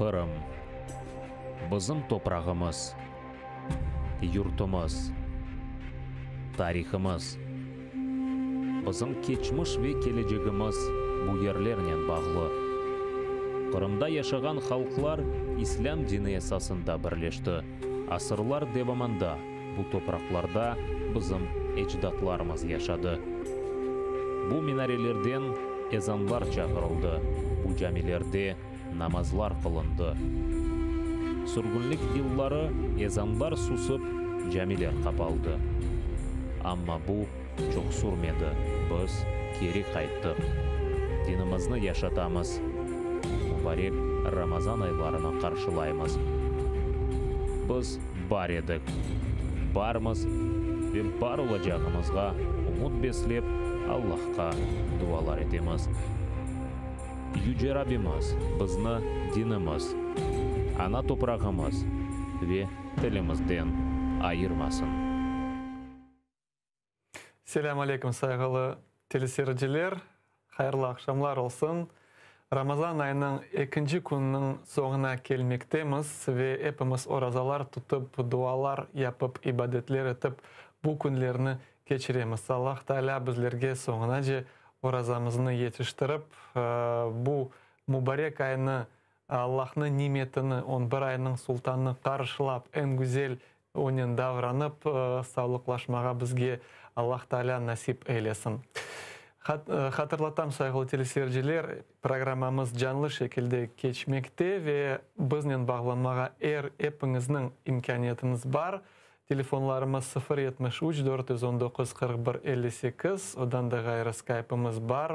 Qırım. Bizim toprağımız, yurtumız, tarihımız. Bizim keçmiş ve kelecegimiz bu yerlernen bağlı. Qırımda yaşağan halqlar İslâm dini esasında birleşti. Asırlar devamında bu topraqlarda bizim ecdatlarımız yaşadı. Bu minarelerden ezanlar çağırıldı, bu camilerde namazlar qılındı. Sürgünlik yılları ezanlar susıp, camiler qapaldı. Amma bu çoq sürmedi, biz keri qayttıq. Dinimizni yaşatamız, mubarek Ramazan aylarını qarşılaymız. Biz bar edik, barmız ve bar olacağımızğa ümüt beslep, Allahqa dualar etemiz. Yüce Rabbimiz bizni dinimiz, ana toprağımız ve tilimizden ayırmasın. Selâm aleyküm, sayğılı teleseyirciler! Hayırlı aqşamlar olsun! Ramazan ayınıñ ekinci kününiñ soñuna kelmektemiz ve epimiz orazalar tutıp, dualar yapıp, ibadetler etip bu künlerni keçiremiz. Allah Taalâ bizlerge soñunace orazamıznı yetiştirip, bu mubarek aynı, Allahnıñ nimetini, on bir aynıñ sultanını qarşılap, eñ güzel onen davranıp, sağlıqlaşmağa bizge Allah Taalâ nasip eylesin. Hatırlatam, sayğılı teleseyirciler, programmamız canlı şekilde keçmekte ve biznen bağlanmağa er epiñizniñ imkâniyetiñiz bar. Telefonlarımız 0 73 419 41 58, odan da ğayrı Skype'ımız bar,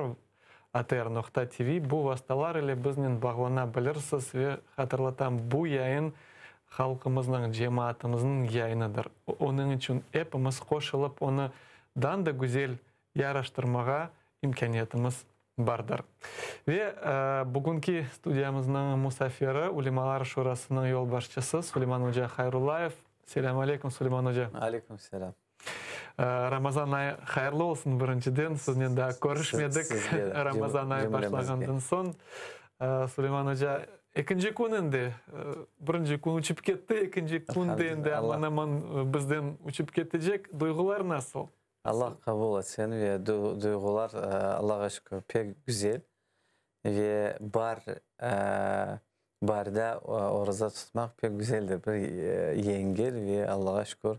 atr.tv. Bu vastalar ile biznen bağlana bilirsiz ve hatırlatam, bu yayın halqımıznıñ, cemaatımıznıñ yayınıdır. Onıñ içün epimiz qoşulıp onı daa da güzel yaraştırmağa imkâniyetimiz bardır. Ve bugünki studiyamıznıñ musafiri Ulemalar Şurasınıñ yolbaşçısı Suleyman oca Hayrullayev. Selâm aleyküm, Suleyman oca. Aleyküm selâm. Ramazan ayı hayırlı olsun birinciden. Siznen daa körüşmedik Ramazan ayı başlağandan soñ. Suleyman oca, ekinci kün endi, birinci kün uçıp ketti, ekinci kün de endi aman-aman bizden uçıp ketecek. Duyğular nasıl? Allah qabul etsin ve duyğular, Allahqa şükür, pek güzel ve bar baarde oraza tutmaq pek güzeldir, bir yengil ve Allahqa şükür,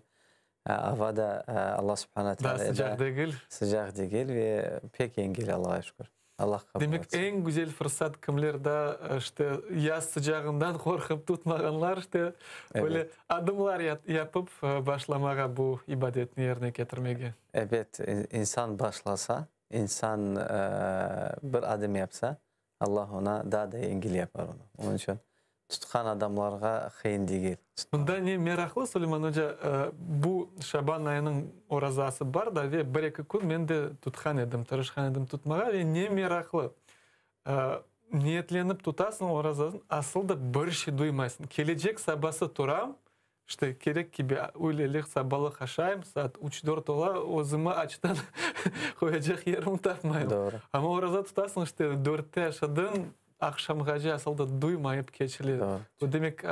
ava da Allah subhana Daa sıcaq degil. Sıcaq degil ve pek yengil, Allahqa şükür. Allah qabul Demek, etsin. eñ güzel fırsat kimler daa işte yaz sıcağından qorqıp tutmağanlar, işte böyle adımlar yapıp başlamağa bu ibadetni yerine ketirmege. Ebet, insan başlasa, insan bir adım yapsa, Allah oña daa da yengil yapar onı. Onıñ içün tutqan adamlarğa qıyın degil. Mında ne meraqlı, Suleyman oca, bu şaban ayınıñ orazası bar da ve bir-eki kün men de tutqan edim, tırışqan edim tutmağa ve ne meraqlı, niyetlenip tutasıñ orazasını, asıl da bir şey duymaysıñ. Kelecek sabası turam, işte kerek kibi üylelik, sabalıq aşayım, saat üç-dört ola, özümi açtan qoyacaq yerim tapmayım. Doğru. Amma oraza tutasıñ, işte dörtte aşadıñ, aqşamğace asıl da duymayıp keçile. Doğru. Bu demek,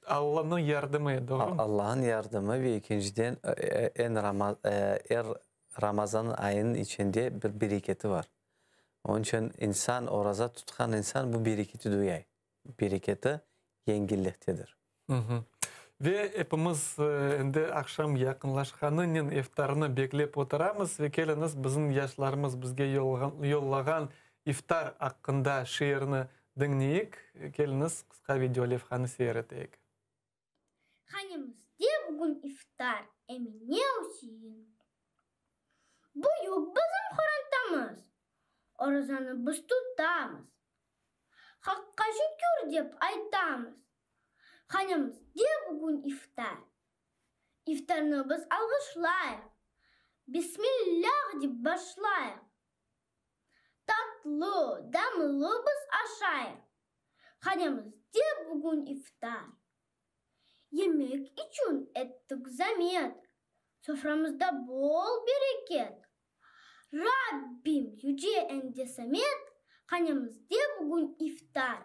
Allanıñ yardımı, doğrumı? Allanıñ yardımı ve ekinciden eñ er Ramazan ayınıñ içinde bir bereketi bar. Onıñ içün insan, oraza tutqan insan bu bereketi duyay. Bereketi yengilliktedir. Ve epimiz endi aqşam yaqınlaşqanınen iftarnı beklep oturamız ve keliñiz bizim yaşlarımız bizge yollağan iftar aqqında şiirni diñleyik. Keliñiz qısqa video levhanı seyir eteyik. Hanemizde bugün iftar, Emine, Üsein. Büyük bizim qorantamız, Orazanı biz tutamız. Haqqa şükür dep aytamız, Hanemizde bugün iftar. İftarnı biz alğışlayıq, Bismillâh dep başlayıq. Tatlı, damlı biz aşayıq, Hanemizde bugün iftar. Yemek içün ettik zamet, Soframızda bol bereket. Rabbim, Yüce em de Samet, Hanemizde bugün iftar.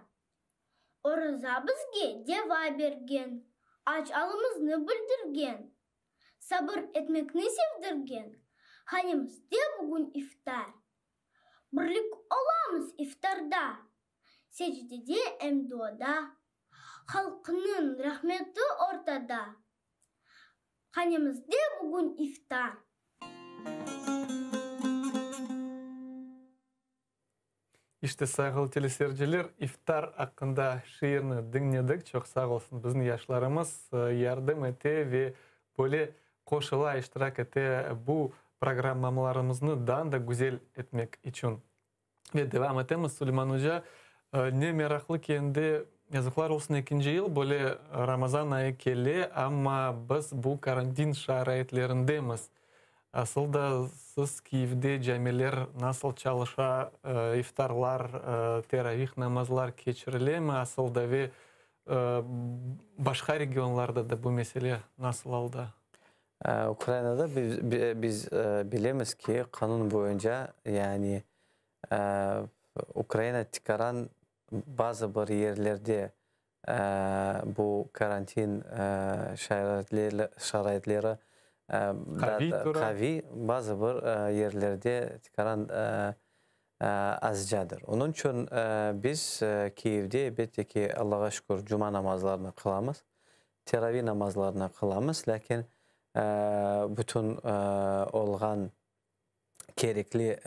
Oraza bizge deva bergen, Aç alımıznı bildirgen, Sabır etmekni sevdirgen, Hanemizde bugün iftar. Birlik olamız iftarda, Secdede em duada, Halqnıñ rahmeti ortada, Hanemizde bugün iftar. İşte, sayğılı teleseyirciler, iftar aqqında şiirni diñledik. Çoq sağ olsun, bizim yaşlarımız yardım ete ve böyle qoşula, iştirak ete bu programmamlarımıznı daa da güzel etmek içün. Ve devam etemiz, Suleyman oca. Ne meraqlı ki, endi, yazıqlar olsun, ekinci yıl böyle Ramazan ayı kele, amma biz bu karantin şaraitlerindemiz. Asıl da siz Kiyevde camiler nasıl çalışa, iftarlar, teravih namazlar keçirilemi asıl da ve başqa regionlarda da bu mesele nasıl alda? Ukrainada biz bilemiz ki, qanun boyunca, yani Ukraina tikaran bazı bir yerlerde Bu karantin şaraitleri qaviy, bazı bir yerlerde tikaran azcadır. Onıñ içün biz Kiyevde, elbette ki, Allağa şükür, cuma namazlarını qılamız, teravi namazlarını qılamız, lâkin bütün olğan kerekli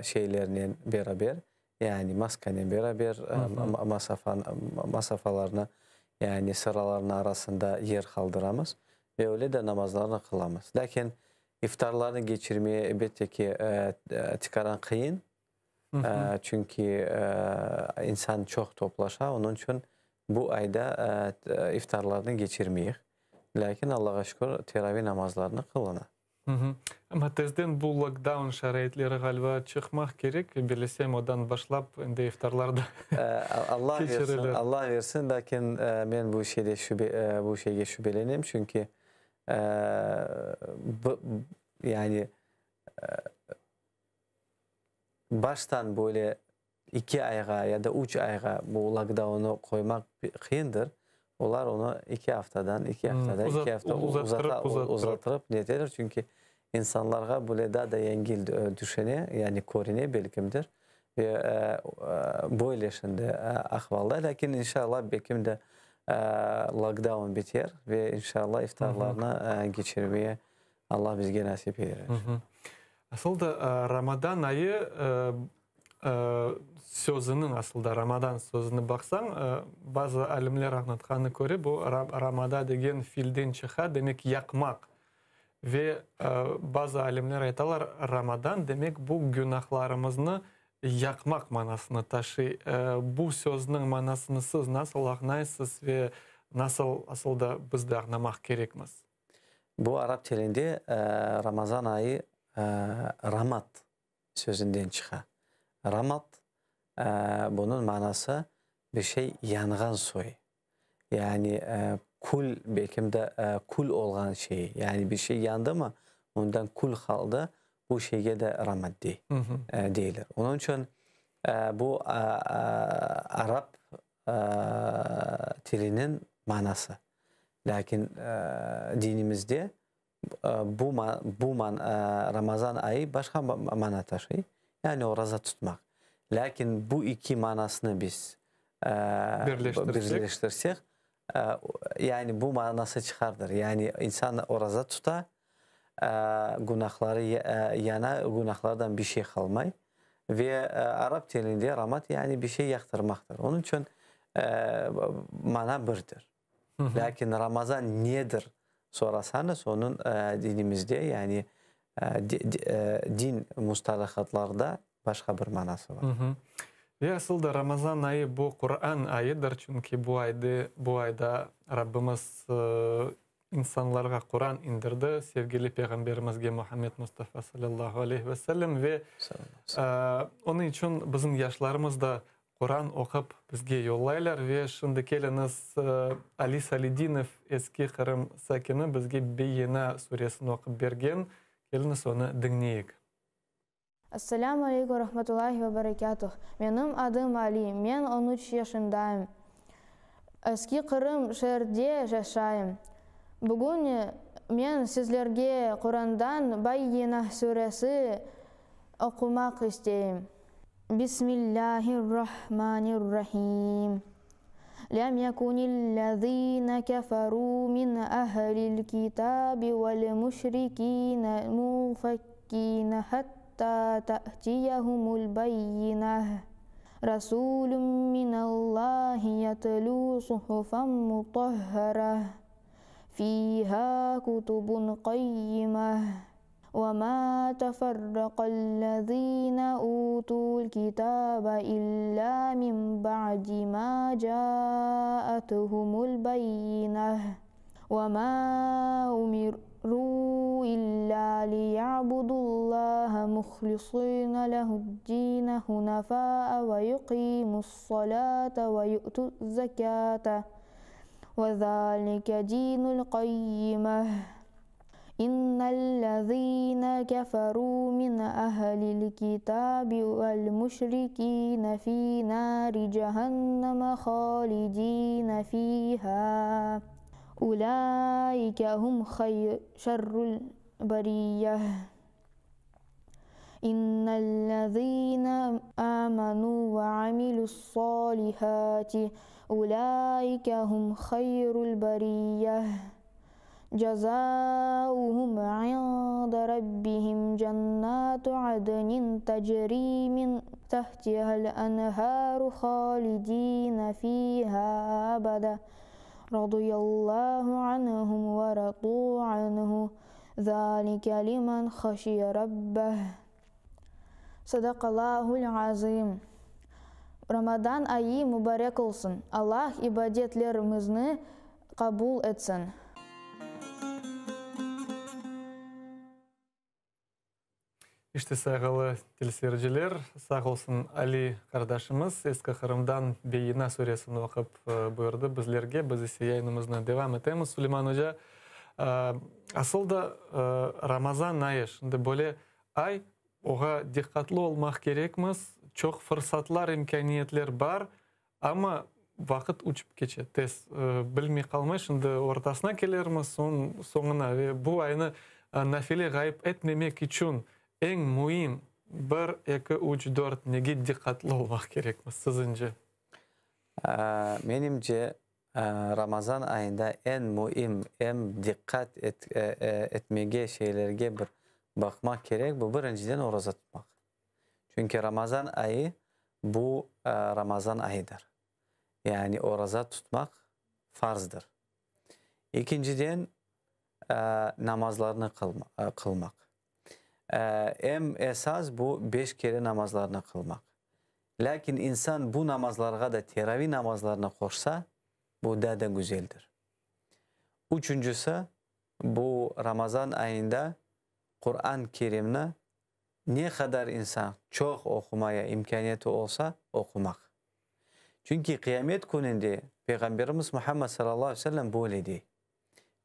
şeylernen beraber, yani maskanen beraber, masafalarnı, yani sıralarnıñ arasında yer qaldıramız ve öyle de namazlarnı qılamız. Lâkin iftarlarnı keçirmeye, elbette ki, tikaran qıyın, çünki insan çoq toplaşa, onıñ içün bu ayda iftarlarnı keçirmeyik. Lâkin, Allağa şükür, teravi namazlarını qılına. Amma tezden bu lokdaun şaraitleri, ğaliba, çıqmaq kerek, bilesem, odan başlap endi iftarlar da keçirilir. Allah versin, lâkin men bu şeyde şübe, bu şeyge şübelenem, çünki yani baştan böyle İki ayğa ya da üç ayğa bu lokdaunı qoymaq qıyındır. Olar onı iki aftadan, iki aftada, iki afta uzata, uzattırıp neteler, çünki insanlarğa böyle daa da yengil tüşüne, yani körüne belkimdir. Ve böyle şimdi ahvalda. Lâkin inşallah belkim de lokdaun biter ve inşallah iftarlarnı keçirmeye Allah bizge nasip eyler. Asıl da Ramadan ayı sözüniñ, asıl da Ramadan sözüni baqsañ, bazı alimler añlatqanına köre, bu ramada degen filden çıqa, demek yaqmaq. Ve bazı alimler aytalar, Ramadan demek bu günahlarımıznı yaqmaq manasını taşıy. Bu sözniñ manasını siz nasıl añlaysız ve nasıl asıl da biz de añlamaq kerekmiz? Bu arap tilinde Ramazan ayı ramat sözünden çıqa. Ramat, bunıñ manası bir şey yanğan soy, yani kül, belkim de kül olğan şey, yani bir şey yandımı, ondan kül qaldı, bu şeyge de ramat dey, deyler. Onıñ içün bu arap tiliniñ manası. Lâkin dinimizde bu bu Ramazan ayı başqa mana taşıy, yani oraza tutmaq. Lâkin bu iki manasını biz birleştirsek, yani bu manası çıqardır. Yani insan oraza tuta, günahları yana, günahlardan bir şey qalmay. Ve arap tilinde ramat yani bir şey yaqtırmaqtır. Onıñ içün mana birdir. Lâkin Ramazan nedir sorasañız, onıñ dinimizde, yani din mustalahatlarda başqa bir manası bar. Ve asıl da Ramazan ayı bu Quran ayıdır, çünki bu ayda, bu ayda Rabbimiz insanlarğa Quran indirdi, sevgili Peyğamberimizge Muhammed Mustafa salâllahu aleyhi ve sellem ve onıñ içün bizim yaşlarımız da Quran oqup bizge yollaylar ve şimdi keliñiz Ali Saledinov, Eski Qırım sakini, bizge Beyyina suresini oqup bergen, keliñiz onı diñleyik. Esselâmu aleykum ve rahmetullahi ve berekâtuh. Menim adım Ali, men on üç yaşındayım. Eski Qırım şeerde yaşayım. Bugün men sizlerge Qurandan Bayyinah suresi oqumaq isteyim. Bismillâhir-Rahmanir-Rahim. Lem yekunillezîne keferû min ehlil kitâbi vel müşrikîne munfekkîne hattâ te'tiyehumul beyyineh. Rasûlun minallâhi yetlû suhufan mutahhareh, fîhâ kutubun qayyimeh. Ve mâ teferreqellezîne ûtûl kitâbe illâ min ba'di mâ câetuhumul beyyineh. Ve mâ umirû illâ liya'budullâhe muhlisîne lehu'd-dîne hunefâe ve yuqîmus-salâte ve yu'tuz-zekâte ve zâlike dînul qayyimeh. İnnellezîne keferû min ehlil kitâbi vel müşrikîne fî nâri cehenneme hâlidîne fîhâ. Ulâike hum şerrul beriyyeh. İnnellezîne âmenû ve amilü's-sâlihâti ulâike hum hayrul beriyyeh. Cezâuhum inde rabbihim cennâtu adnin tecrî min tehtihel enhâru hâlidîne fîhâ ebedâ. Radıyallahu anhum ve radû anhu. Zâlike limen haşiye rabbeh. Sadaqallâhul azîm. Ramazan ayı mubarek olsun. Allah ibadetlerimizni qabul etsin. İşte, sayğılı teleseyirciler, sağ olsun Ali qardaşımız Eski Qırımdan Beyina suresini oqup buyurdı bizlerge. Biz ise yayınımıznı devam etemiz. Suleyman oca, asıl da Ramazan ayı, şimdi böyle ay, oğa diqqatlı olmaq kerekmiz, çoq fırsatlar, imkâniyetler bar, amma vaqıt uçıp keçe tez, bilmey qalmay, şimdi ortasına kelermiz, soñ soñuna ve bu aynı nafile ğayıp etmemek içün eñ müim bir, eki, üç, dört nege diqqatlı olmaq kerekmiz, siziñce? Menimce, Ramazan ayında eñ müim, em diqqat etmege şeylerge bir baqmaq kerek, bu birinciden oraza tutmaq. Çünki Ramazan ayı bu Ramazan ayıdır. Yani oraza tutmaq farzdır. Ekinciden, namazlarnı qılmaq. Em esas bu beş kere namazlarnı qılmaq. Lâkin insan bu namazlarğa da teravi namazlarını qoşsa, bu daa da güzeldir. Üçüncisi, bu Ramazan ayında Quran Kerimni ne qadar insan çoq oqumaya imkâniyeti olsa, oqumaq. Çünki qıyamet kününde Peyğamberimiz Muhammed salâllahu aleyhi ve sellem böyle dey,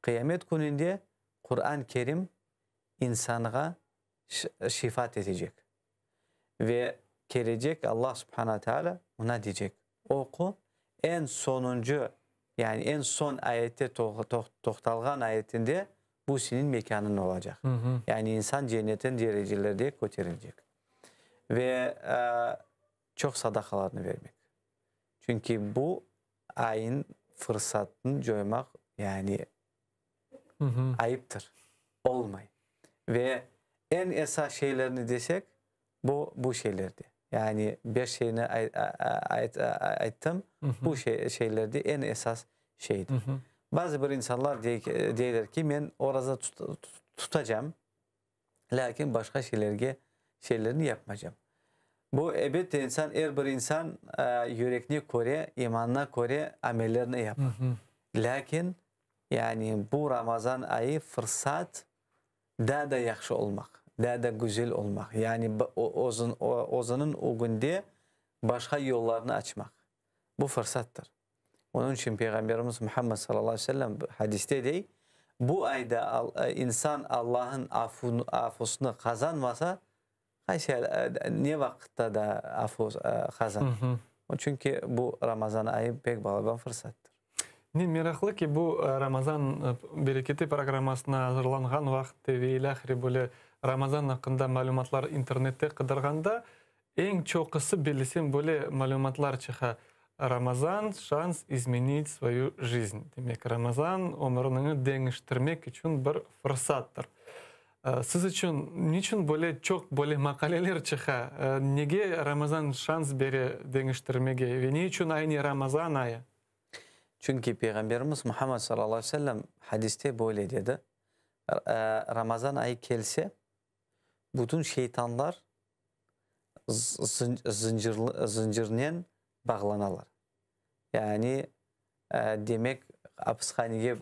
Qıyamet kününde Quran Kerim insanğa şifaat etecek ve kelecek Allah subhana teala ona deycek, Oqu, eñ sonuncı, yani eñ soñ ayette toqtalğan ayetinde bu seniñ mekânıñ olacaq. Yani insan cennetin derecelerde köterilecek. Ve çoq sadaqalarnı bermek. Çünki bu ayın fırsatını coymaq, yani ayıptır, olmay. Ve eñ esas şeylerni desek, bu, bu şeylerde. Yani beş şeyni ayttım, bu şeylerde eñ esas şeydir. Bazı bir insanlar deyler ki, men oraza tutacam, lâkin başqa şeylerge, şeylerni yapmaycam. Bu, elbette, insan, er bir insan yürekine köre, imanına köre amellerni yapar. Lâkin, yani bu Ramazan ayı fırsat daa da yahşı olmaq, daa da güzel olmaq, yani özüniñ ögünde başqa yollarnı açmaq. Bu fırsattır. Onıñ içün Peyğamberimiz Muhammed sallallahu aleyhi ve sellem hadiste dey, Bu ayda insan Allahnıñ afusını qazanmasa, qaysı ne vaqıtta da afu qazanır? Çünki bu Ramazan ayı pek balaban fırsattır. Ne meraqlı ki, bu Ramazan bereketi programmasına azırlanğan vaqıtte ve ilâhre böyle Ramazan aqqında malümatlar internette qıdırğanda, eñ çoqusı, bellesem, böyle malümatlar çıqa, Ramazan, şans izmenit svoyu jizn. Demek, Ramazan, ömürniñi deñiştirmek içün bir fırsattır. Siz içün niçün böyle çoq böyle maqaleler çıqa? Nege Ramazan şans bere deñiştirmege ve ne içün aynı Ramazan ayı? Çünki Peyğamberimiz Muhammed sallallahu aleyhi ve sellem hadiste böyle dedi, Ramazan ayı kelse, bütün şeytanlar zıncırnen bağlanalar. Yani, demek, apishanege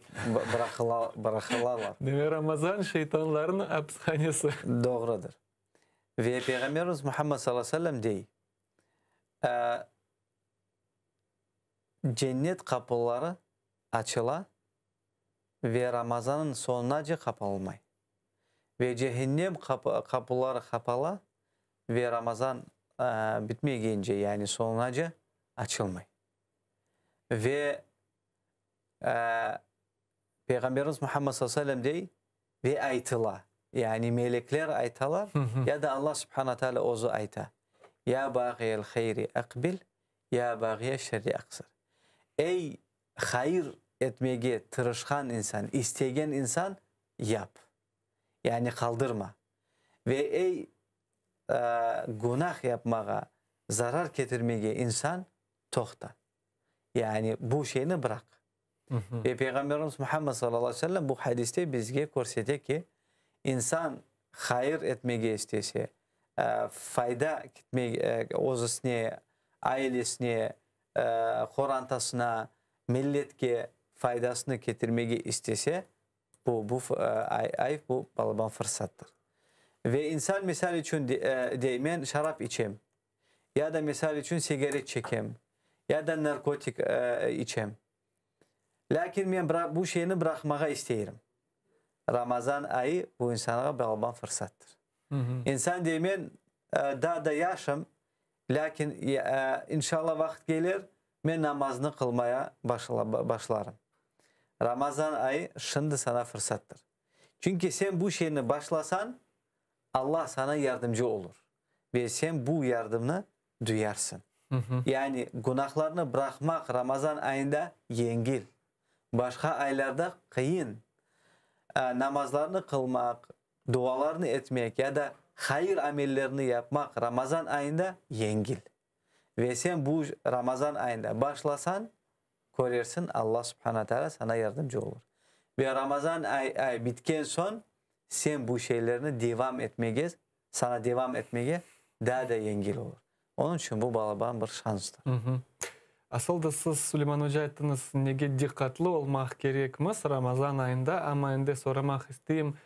bıraqılalar. Demek, Ramazan şeytanlarnıñ apishanesi. Doğrudır. Ve Peyğamberimiz Muhammed sallallahu aleyhi ve sellem dey, Cennet qapıları açıla ve Ramazanıñ soñunace qapalmay. Ve cehennem qapıları qapala ve Ramazan bitmegence, yani soñunace açılmay. Ve Peyğamberimiz Muhammed sallallahu aleyhi ve sellem dey, ve aytıla, yani melekler aytalar, ya da Allah subhana teala özü ayta, Ya bağiyel hayri aqbil, ya bağiyeş şerri aqsir. Ey hayır etmege tırışqan insan, istegen insan, yap. Yani qaldırma. Ve ey günah yapmağa, zarar ketirmege insan, toqta. Yani bu şeyni bıraq. Ve Peyğamberimiz Muhammed sallallahu aleyhi ve sellem bu hadiste bizge körsete ki, insan hayır etmege istese, fayda özüsine, ailesine, qorantasına, milletke faydasını ketirmege istese, bu bu ay bu balaban fırsattır. Ve insan misal içün dey, men şarap içem, ya da misal içün sigaret çekem, ya da narkotik içem. Lâkin men bu şeyni bıraqmağa isteyrim. Ramazan ayı bu insanğa balaban fırsattır. İnsan dey, men daa da yaşım, lâkin inşallah vaqıt kelir, men namaznı qılmaya başlarım. Ramazan ayı şimdi sana fırsattır. Çünki sen bu şeyni başlasañ, Allah sana yardımcı olur ve sen bu yardımnı duyarsıñ. Yani günahlarnı bıraqmaq Ramazan ayında yengil, başqa aylarda qıyın. Namazlarnı qılmaq, dualarnı etmek ya da hayır amellerni yapmaq Ramazan ayında yengil. Ve sen bu Ramazan ayında başlasañ, körersiñ, Alla subhana teala sana yardımcı olur. Ve Ramazan ay bitken soñ, sen bu şeylerni devam etmege, sana devam etmege daa da yengil olur. Onıñ içün bu balaban bir şanstır. Asıl da siz, Suleyman oca, ayttıñız, nege diqqatlı olmaq kerekmiz Ramazan ayında, amma endi soramaq isteyim,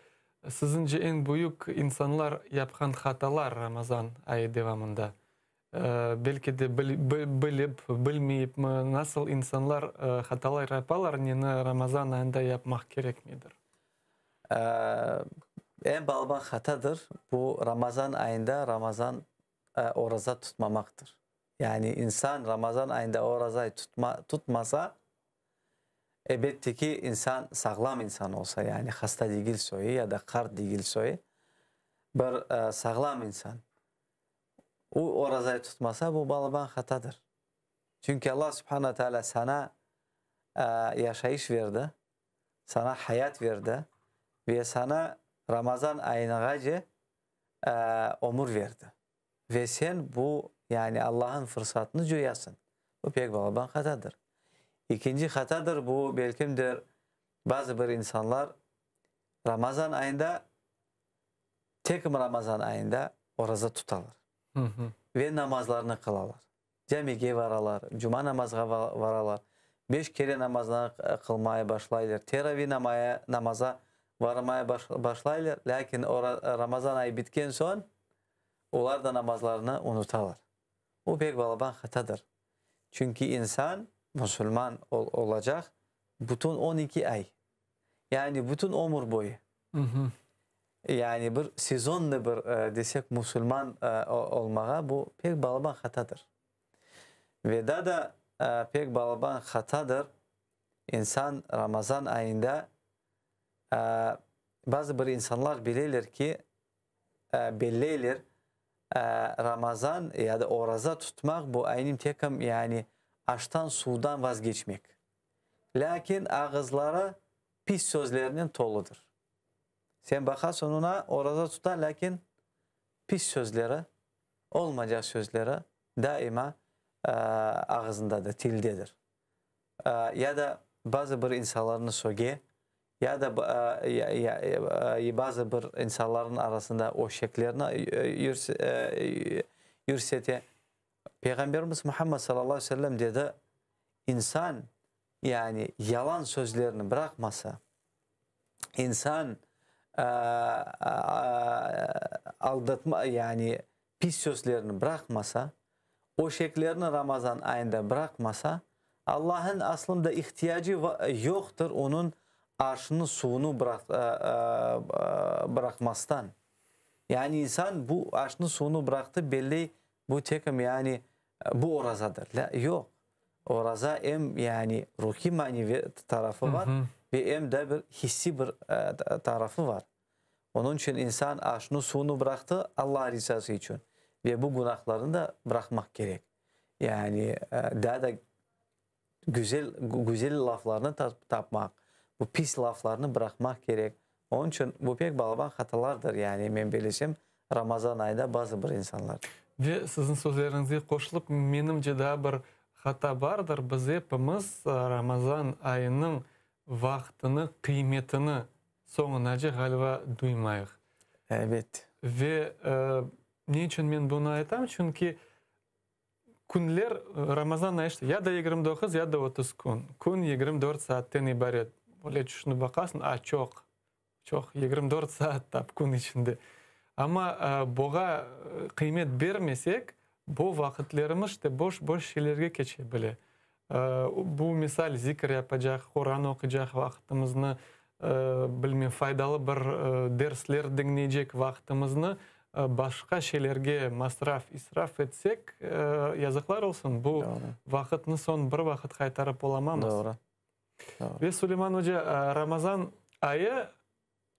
siziñce eñ büyük insanlar yapqan hatalar Ramazan ayı devamında? Belki de bilip, bilmeyipmi, nasıl insanlar hatalar yapalar, neni Ramazan ayında yapmaq kerekmeydir? Eñ balaban hatadır, bu Ramazan ayında Ramazan oraza tutmamaqtır. Yani insan Ramazan ayında orazayı tutma, tutmasa, elbette ki, insan sağlam insan olsa, yani hasta degil soyu ya da qart degil soyu, bir sağlam insan, o orazayı tutmasa, bu balaban hatadır. Çünki Allah subhana teala sana yaşayış berdi, sana hayat berdi ve sana Ramazan ayınağace ömür berdi. Ve sen bu, yani Allah'ın fırsatını coyasıñ. Bu pek balaban hatadır. İkinci hatadır, bu belkimdir, bazı bir insanlar Ramazan ayında, tekim Ramazan ayında oraza tutalar ve namazlarını qılalar. Camige varalar, cuma namazğa varalar, beş kere namaznı qılmaya başlaylar, teravi namaya, namaza varmaya başlaylar, lâkin Ramazan ayı bitken soñ olar da namazlarını unutalar. Bu pek balaban hatadır. Çünki insan musulman olacaq bütün 12 ay, yani bütün ömür boyu. Yani bir sezonnı bir desek musulman olmağa bu pek balaban hatadır. Ve daa da pek balaban hatadır. İnsan Ramazan ayında, bazı bir insanlar bileler ki, belleyler, Ramazan ya da oraza tutmaq bu aynı tekim yani aştan suvdan vazgeçmek. Lâkin ağızları pis sözlernen toludır. Sen baqasıñ oña, oraza tuta, lâkin pis sözleri, olmaycaq sözleri daima ağızındadır, tildedir. Ya da bazı bir insanlarnı söge, ya da bazı bir insanlarnıñ arasında öşeklerni yürsete. Peyğamberimiz Muhammed sallallahu aleyhi ve sellem dedi, İnsan, yani yalan sözlerni bıraqmasa, insan aldatma, yani pis sözlerni bıraqmasa, öşeklerni Ramazan ayında bıraqmasa, Allah'ın aslında ihtiyacı yoqtır onıñ aşını, suvunu bıraqmastan. Yani insan bu aşnı, suvunu bıraqtı, belley, bu tekim yani bu orazadır. Yoq. Oraza em yani ruhiy manevi tarafı bar ve em de bir hissiy bir tarafı bar. Onıñ içün insan aşnı, suvnı bıraqtı Alla rizası içün ve bu günahlarnı da bıraqmaq kerek. Yani daa da güzel güzel laflarnı tapmaq, bu pis laflarnı bıraqmaq kerek. Onıñ içün bu pek balaban hatalardır, yani men bilesem, Ramazan ayında bazı bir insanlar. Ve siziñ sözleriñizge qoşulıp, menimce daa bir hata bardır, biz epimiz Ramazan ayınıñ vaqtını, qıymetini soñunace ğaliba duymayıq. Elbet. Ve ne içün men bunı aytam, çünki Künler, Ramazan ayı işte, ya da 29, ya da 30 kün. Kün 24 saatten ibaret. Böyle tüşünip baqasıñ, a, çoq, çoq, 24 saat tap kün içinde. Amma buğa qıymet bermesek, bu vaqıtlerimiz işte boş-boş şeylerge keçe bile. Bu, misal, zikr yapacaq, Quran oquycaq vaqıtımıznı, bilmem, faydalı bir dersler diñleycek vaqıtımıznı başqa şeylerge masraf, israf etsek, yazıqlar olsun, bu vaqıtnı soñ bir vaqıt qaytarıp olamamız. Doğru. Ve Suleyman oca, Ramazan ayı,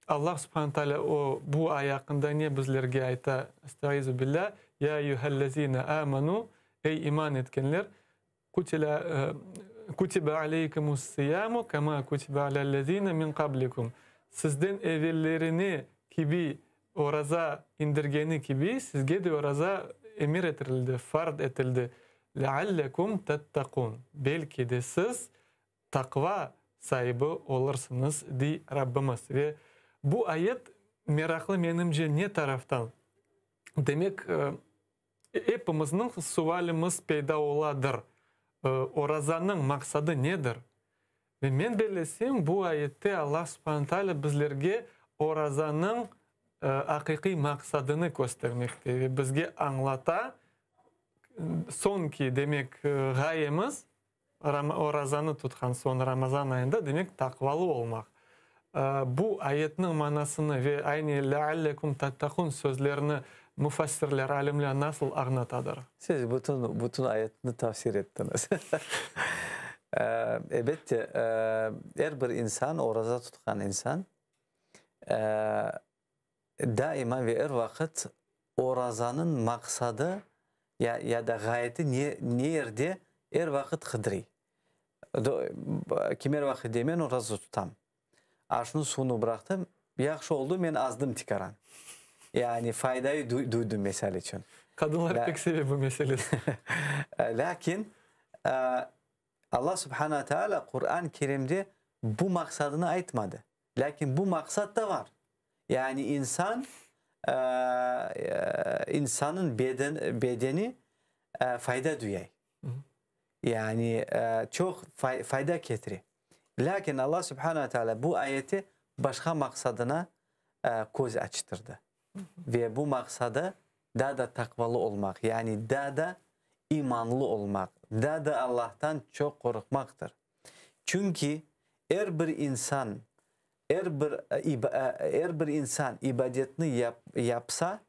Allah subhane taalâ o, bu ay aqqında ne bizlerge ayta, Estaizu billâ, Ya eyyühellezîne âmenû, Ey iman etkenler, Kutila, Kutibe aleykumus-siyamu kema kutibe alellezîne min qablikum, Sizden evellerine kibi oraza indirgeni kibi, sizge de oraza emir etirildi, fard etildi, leallekum tettaqun, belki de siz taqva saibi olursıñız, dey Rabbimiz. Ve bu ayet meraqlı menimce ne taraftan? Demek, Epimizniñ sualimiz peyda oladır, Orazanıñ maqsadı nedir? Ve men bellesem, bu ayette Allah subhane taalâ bizlerge orazanıñ aqiqiy maqsadını köstermekte ve bizge añlata, soñki, demek, ğayemiz, Orazanı tutqan soñ, Ramazan ayında, demek, taqvalı olmaq. Bu ayetniñ manasını ve aynı leallekum tattaqun sözlerini müfessirler, alimler nasıl añlatadır? Siz bütün, bütün ayetni tafsir ettiñiz. Elbette, er bir insan, oraza tutqan insan, daima ve er vaqıt orazanıñ maqsadı ya, ya da ğayeti ne, ne yerde er vaqıt qıdırıy. Kimer vaqıt dey, men oraza tutam. Aşnı, suvnı bıraqtım, yahşı oldı, men azdım tikaran. Yani faydayı duydım, mesal içün. Qadınlar pek seve bu meselesini. Lâkin Alla subhana teala Quran-ı Kerimde bu maqsadını aytmadı. Lâkin bu maqsat da bar. Yani insan, insanıñ beden, bedeni fayda duyay. Yani çoq fayda ketire. Lâkin Alla subhana teala bu ayeti başqa maqsadına köz açtırdı. Ve bu maqsadı daa da taqvalı olmaq, yani daa da imanlı olmaq, daa da Allahtan çoq qorqmaqtır. Çünki er bir insan, er bir er bir insan ibadetni yapsa,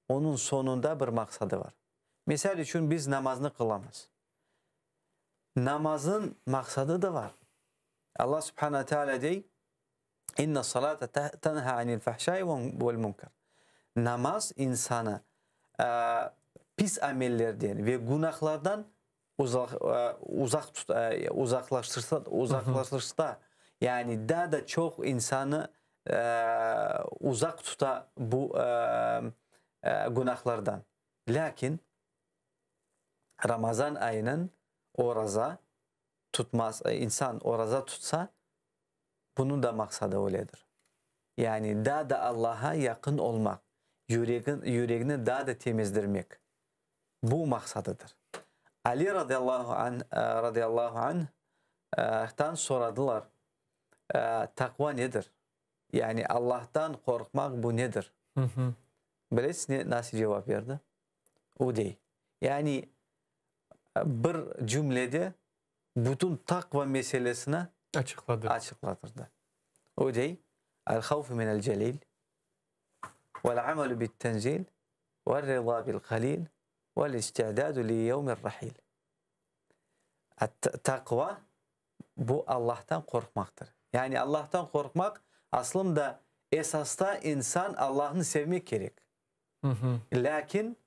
onıñ soñunda bir maqsadı bar. Misal içün, biz namaznı qılamız. Namaznıñ maqsadı da bar. Allah subhane teala dey, İnne salate tenha anil fahşai vel münker. Namaz insanı pis amellerden ve günahlardan uzaq uzaqlaştırsa, uzaqlaştırsa, yani daa da çoq insanı uzaq tuta bu günahlardan. Lâkin Ramazan ayınıñ oraza tutmaz, insan oraza tutsa, bunıñ da maqsadı öyledir. Yani daa da Allaha yaqın olmaq, yüregin, yüregini daa da temizdirmek. Bu maqsadıdır. Ali radıyallahu anh, radıyallahu anh, tan soradılar, Taqva nedir? Yani Allahtan qorqmaq bu nedir? Bilesiz ne, nasıl cevap berdi? O dey, yani bir cümlede bütün taqva meselesini Açıqladı. açıqlatırdı. O dey, El-havfu minel-celil, vel-amelu bit-tenzil, vel-rıza bil-qalil, vel-isti'dadu li-yevmir-rahil. Taqva, bu Allahtan qorqmaqtır. Yani Allahtan qorqmaq, aslında, esasta insan Allahnı sevmek kerek. Lâkin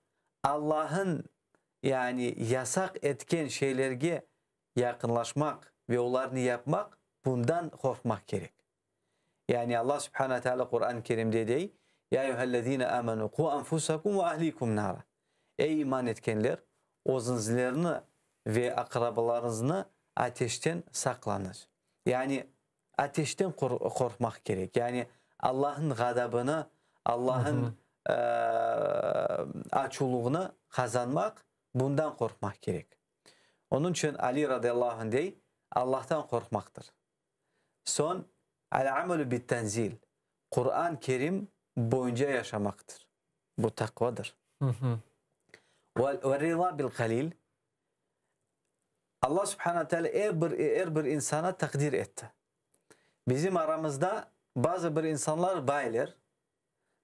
Allah'ın yani yasaq etken şeylerge yaqınlaşmaq ve olarnı yapmaq, bundan qorqmaq kerek. Yani Allah Subhane Teala Quran-ı Kerimde dey, Ya eyyühellezine amenu qu anfusakum ve ahlikum nara. Ey iman etkenler, özüñizlerni ve aqrabalarıñıznı ateşten saqlañız. Yani ateşten qorqmaq kerek. Yani Allah'ın ğadabını, Allah'ın açuvlığını qazanmaq, bundan qorqmaq kerek. Onıñ içün Ali radıyallahu anh dey, Allah'tan qorqmaqtır. Soñ, Al-amelü bit-tenzil, Quran Kerim boyunca yaşamaqtır. Bu taqvadır. Ve-rıza bil-qalil, Allah subhane teala er bir, er bir insana taqdir etti. Bizim aramızda bazı bir insanlar bayler,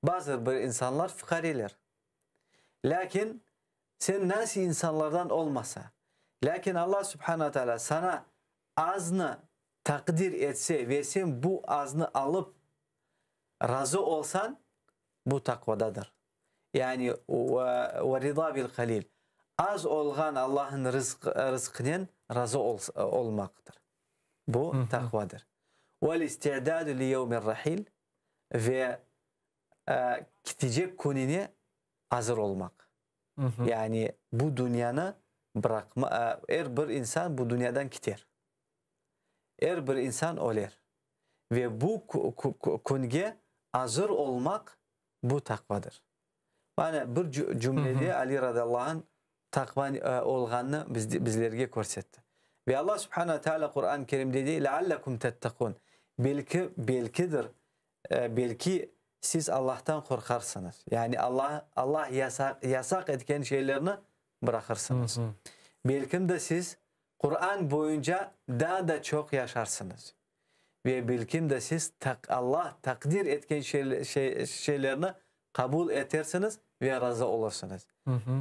bazı bir insanlar fuqareler. Lâkin sen nasıl insanlardan olmasa, lâkin Allah subhane teala sana aznı taqdir etse ve sen bu aznı alıp razı olsan, bu taqvadadır. Yani, ve rıza bil qalil, az olğan Allah'ın rızqınen razı olmaqtır. Bu taqvadır. Vel isti'dadu li yevmir rahil, ve kitecek kününe azır olmaq. Yani bu dünyanı bıraqma, er bir insan bu dünyadan kiter. Er bir insan öler. Ve bu künge azır olmaq bu taqvadır. Mana bir cümlede Ali radıyallahu anh taqva olğanını bizlerge körsetti. Ve Allah subhane ve teala Quran-ı Kerimde dey, Leallekum tettekun, belki, belkidir, belki siz Allahtan qorqarsıñız. Yani Allah, Allah yasaq, yasaq etken şeylerni bıraqırsıñız. Belkim de siz Quran boyunca daa da çoq yaşarsıñız. Ve belkim de siz Allah taqdir etken şeylerni qabul etersiñiz ve razı olursıñız.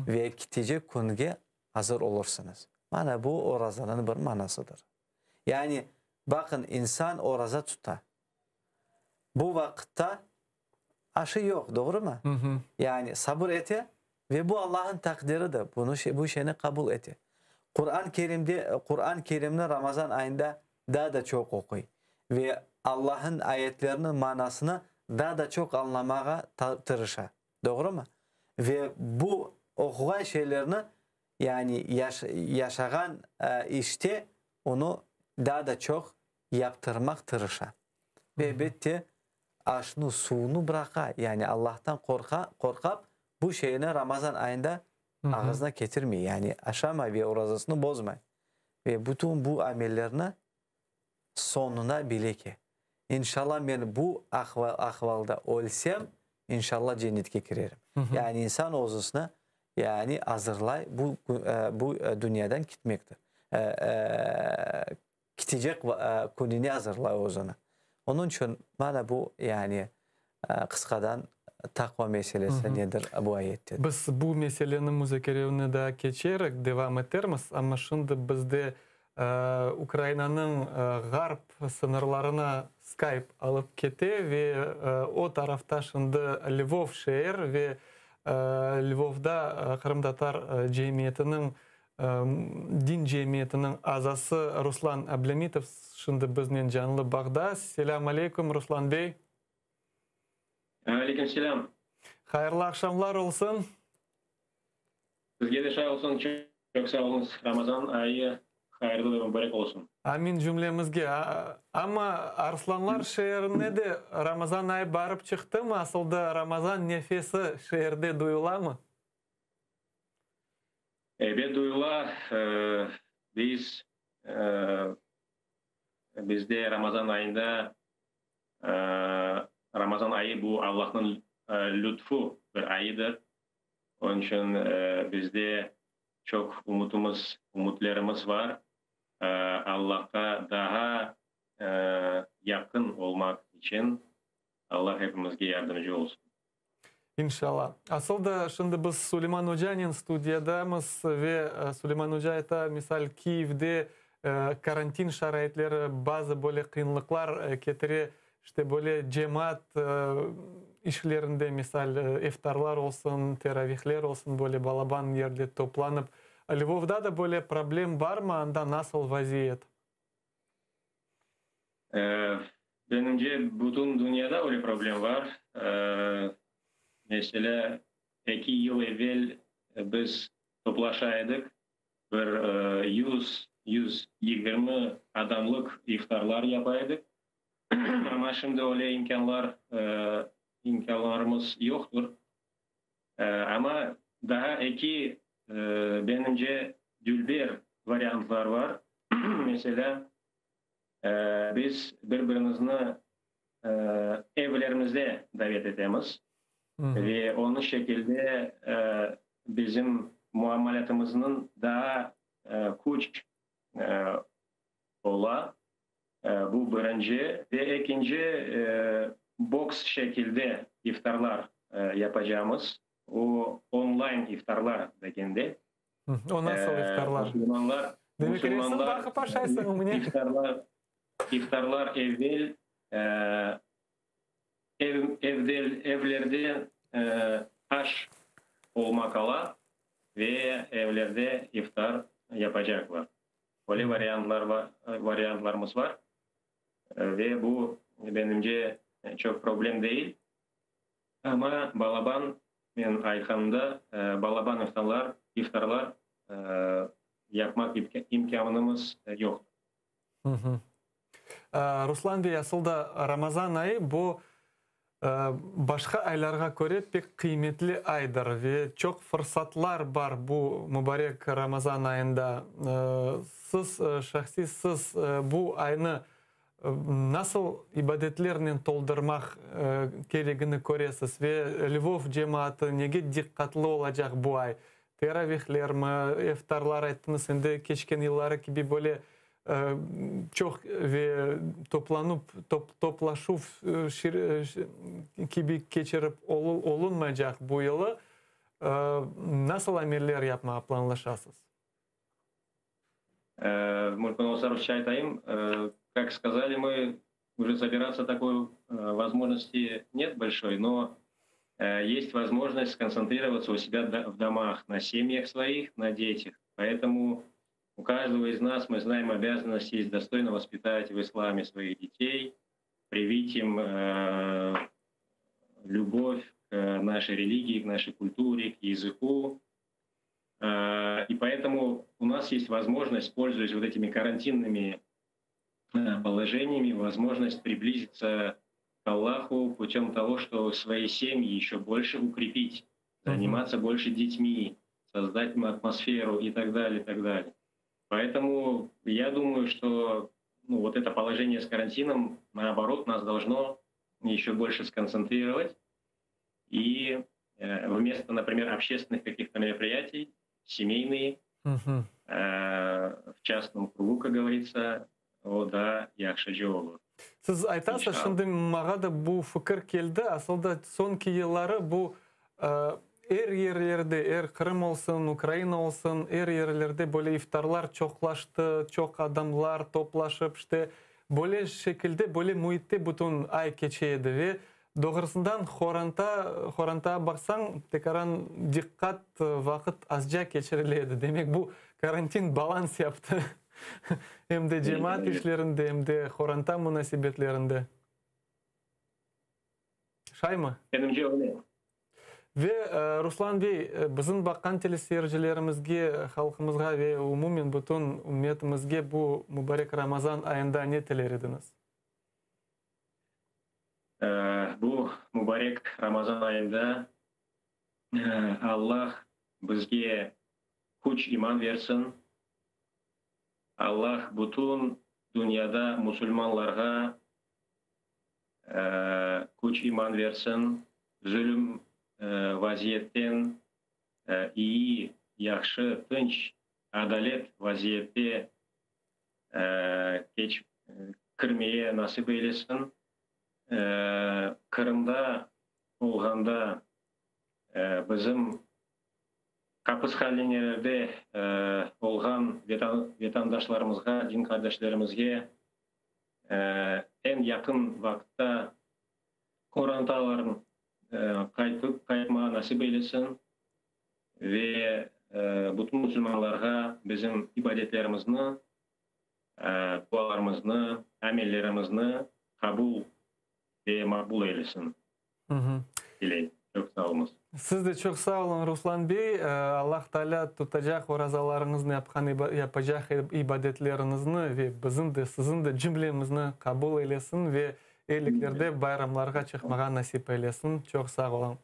Ve ketecek künge azır olursıñız. Mana bu orazanıñ bir manasıdır. Yani, baqıñ, insan oraza tuta. Bu vaqıtta aşı yoq, doğrumı? Yani sabır ete ve bu Allah'ın taqdiridir, bunı, bu şeyni qabul ete. Quran Kerimde, Quran Kerimni Ramazan ayında daa da çoq oquy ve Allah'ın ayetleriniñ manasını daa da çoq añlamağa tırışa, doğrumı? Ve bu oquğan şeylerni, yani yaşağan işte onı daa da çoq yaptırmaq tırışa. Ve elbette, aşnı, suvnı bıraqa, yani Allahtan qorqa, qorqap, bu şeyni Ramazan ayında ağızına ketirmey, yani aşamay ve orazasını bozmay. Ve bütün bu amellerni soñuna bile ki, İnşallah men bu ahvalda ölsem, inşallah cennetke kirerim. Yani insan özüsini, yani azırlay bu, bu dünyadan kitmektir. Kitecek kününe azırlay özüni. Onıñ içün mana bu, yani, qısqadan taqva meselesi nedir bu ayette. Biz bu meseleniñ muzakerevini daa keçerek devam etermiz, amma şimdi bizde. Ukrainanıñ ğarp sıñırlarına Skype alıp kete ve o tarafta şimdi Lvov şeer ve Lvovda qırımtatar cemiyetiniñ, din cemiyetiniñ azası Ruslan Ablâmitov şimdi biznen canlı bağda. Selâm aleyküm, Ruslan bey. Aleyküm selâm. Hayırlı aqşamlar olsun. Sizge de şay olsun, çoq sağ oluñız. Ramazan ayı hayırlı ve mübarek olsun. Amin cümlemizge. Amma Arslanlar şeerine de Ramazan ayı barıp çıqtımı? Asıl da Ramazan nefesi şeerde duyulamı? Ebet duyula. Biz, bizde Ramazan ayında, Ramazan ayı bu Allahnıñ lütfu bir ayıdır. Onıñ içün bizde çoq ümütimiz, ümütlerimiz bar, Allahqa daa yaqın olmaq içün Allah epimizge yardımcı olsun. İnşallah. Asıl da şimdi biz Suleyman ocanen studiyadamız ve Suleyman oca ayta, misal, Kiyevde karantin şaraitleri bazı böyle qıyınlıqlar ketire, İşte böyle cemaat işlerinde, misal, iftarlar olsun, teravihler olsun, böyle balaban yerde toplanıp. Lvovda da böyle problem barmı, anda nasıl vaziyet? Menimce, bütün dünyada öyle problem bar. Meselâ, eki yıl evel biz toplaşa edik, bir yüz, 120 adamlıq iftarlar yapa edik. Amma şimdi öyle imkânlar, imkânlarımız yoqtır. Amma daa eki, menimce, dülber variantlar bar. Meselâ, biz bir-birimizni evlerimizde davet etemiz ve onıñ şekilde bizim muamalatımıznıñ daa küç ola. Bu birinci. Ve ekinci, boks şekilde iftarlar yapacağımız, o online iftarlar degende. O nasıl iftarlar? Musulmanlar, Demek resim baqıp aşaysıñ, mine. İftarlar, iftarlar evel, ev, evdel, evlerde aş olmaq ala ve evlerde iftar yapacaqlar. Öyle variantlar variantlarımız bar ve bu, menimce, çoq problem değil. Amma balaban, men aytqanımda, balaban iftarlar, iftarlar yapmaq imkânımız yoq. Ruslan bey, asıl da Ramazan ayı bu başqa aylarğa köre pek qıymetli aydır ve çoq fırsatlar bar bu mübarek Ramazan ayında. Siz, şahsiy siz bu aynı nasıl ibadetlernen toldurmaq keregini köresiz ve Lvov cemaatı nege diqqatlı olacaq bu ay? Teravihlermi, iftarlar ayttıñız, endi keçken yılları kibi böyle çoq ve toplanuv, toplaşuv kibi keçirip olunmaycaq bu yılı nasıl ameller yapmağa planlaşasız? Mümkün olsa rusça aytayım. Как сказали мы, уже собираться такой возможности нет большой, но есть возможность сконцентрироваться у себя в домах, на семьях своих, на детях. Поэтому у каждого из нас, мы знаем, обязанность есть достойно воспитать в исламе своих детей, привить им любовь к нашей религии, к нашей культуре, к языку. И поэтому у нас есть возможность, пользуясь вот этими карантинными положениями, возможность приблизиться к Аллаху путем того, что свои семьи еще больше укрепить, заниматься больше детьми, создать им атмосферу и так далее, и так далее. Поэтому я думаю, что ну, вот это положение с карантином, наоборот, нас должно еще больше сконцентрировать. И вместо, например, общественных каких-то мероприятий, семейные, в частном кругу, как говорится, o daa yahşıca olur. Siz aytasız, şimdi maña da bu fikir keldi, asıl da soñki yılları bu er yerlerde. yerde, er Qırım olsun, Ukraina olsun, er yerlerde böyle iftarlar çoqlaştı, çoq adamlar toplaşıp, işte, böyle şekilde, böyle müitte bütün ay keçe edi. Ve doğrusından horanta, horantağa baqsañ, tekaran diqqat, vaqıt azca keçirile edi. Demek, bu karantin balans yaptı em de cemaat işlerinde, em de horanta munasebetlerinde. Şaymı? Menimce, öyle. Ve, Ruslan bey, bizim baqqan teleseyircilerimizge, halqımızğa ve umumen bütün ümmetimizge bu mubarek Ramazan ayında ne tiler ediñiz? Bu mubarek Ramazan ayında Allah bizge küç-iman versin, Allah bütün dünyada musulmanlarğa küç-iman versin, zulüm vaziyetten iyi, yahşı, tınç, adalet vaziyette keç kirmeye nasip eylesin. Qırımda olğanda bizim hapishanelerde olğan vetandaşlarımızğa, din qardeşlerimizge eñ yaqın vaqıtta qorantaların qaytıp qaytmağa nasip eylesin ve bütün musulmanlarğa bizim ibadetlerimizni, dualarımıznı, amellerimizni qabul ve maqbul eylesin tileyim. Çoq sağ oluñız. Siz de çoq sağ oluñ, Ruslan bey. Allah Taalâ tutacaq orazalarıñıznı, yapqan, yapacaq ibadetleriñizni ve bizim de, siziñ de cümlemizni qabul eylesin ve eyliklerde bayramlarğa çıqmağa nasip eylesin. Çoq sağ oluñ.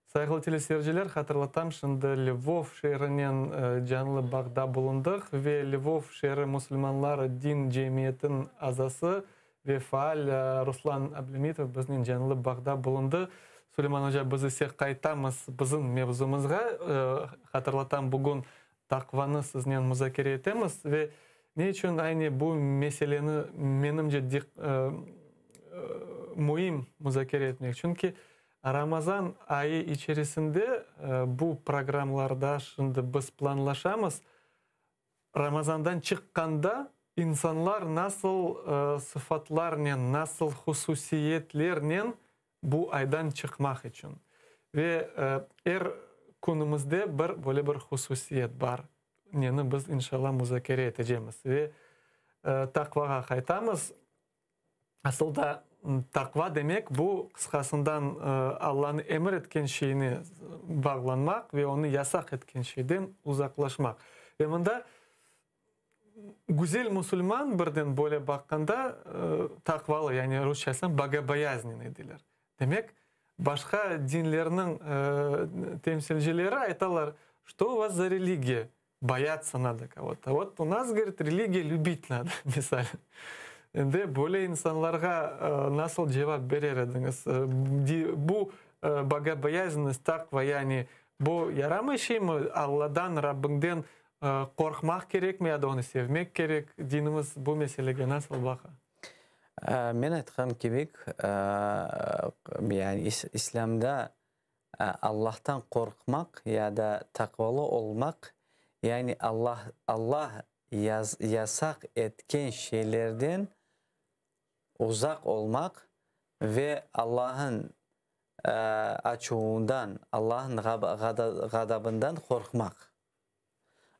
Sayğılı teleseyirciler, hatırlatam, şimdi Lvov şeerinen canlı bağda bulundıq ve Lvov şeeri musulmanları din cemiyetiniñ azası ve faal Ruslan Ablâmitov biznen canlı bağda bulundı. Suleyman oca, biz ise qaytamız bizim mevzumızğa. Hatırlatam, bugün taqvanı siznen muzakere etemiz ve ne içün aynı bu meseleni, menimce, müim muzakere etmek? Çünki Ramazan ayı içerisinde bu programlarda şimdi biz planlaşamız, Ramazandan çıqqanda insanlar nasıl sıfatlarnen, nasıl hususiyetlernen bu aydan çıqmaq içün. Ve er künümizde bir böyle bir hususiyet bar, neni biz inşallah muzakere etecemiz. Ve taqvağa qaytamız. Asıl da taqva demek, bu, qısqasından, Allanıñ emir etken şeyine bağlanmaq ve onı yasaq etken şeyden uzaqlaşmaq. Ve mında güzel musulman birden böyle baqqanda taqvalı, yani rusça aytsam, bogoboyaznenıy deyler. Demek, başqa dinlerniñ temsilcileri aytalar, Çto u vas za religiya? Boyatsa nado kogo-to. Vot u nas, govorit, religiya lübit nado, misal. Endi böyle insanlarğa nasıl cevap berer ediñiz? Bu bogoboyaznennost, taqva, yani bu yaramay şeymi? Alladan, Rabbiñden qorqmaq kerekmi ya da onı sevmek kerek? Dinimiz bu meselege nasıl baqa? Men aytqan kibi, yani İslâmda Allahtan qorqmaq ya da taqvalı olmaq, yani Allah Allah yasaq etken şeylerden uzaq olmaq ve Allah'ın açuvından, Allah'ın ğadabından qorqmaq.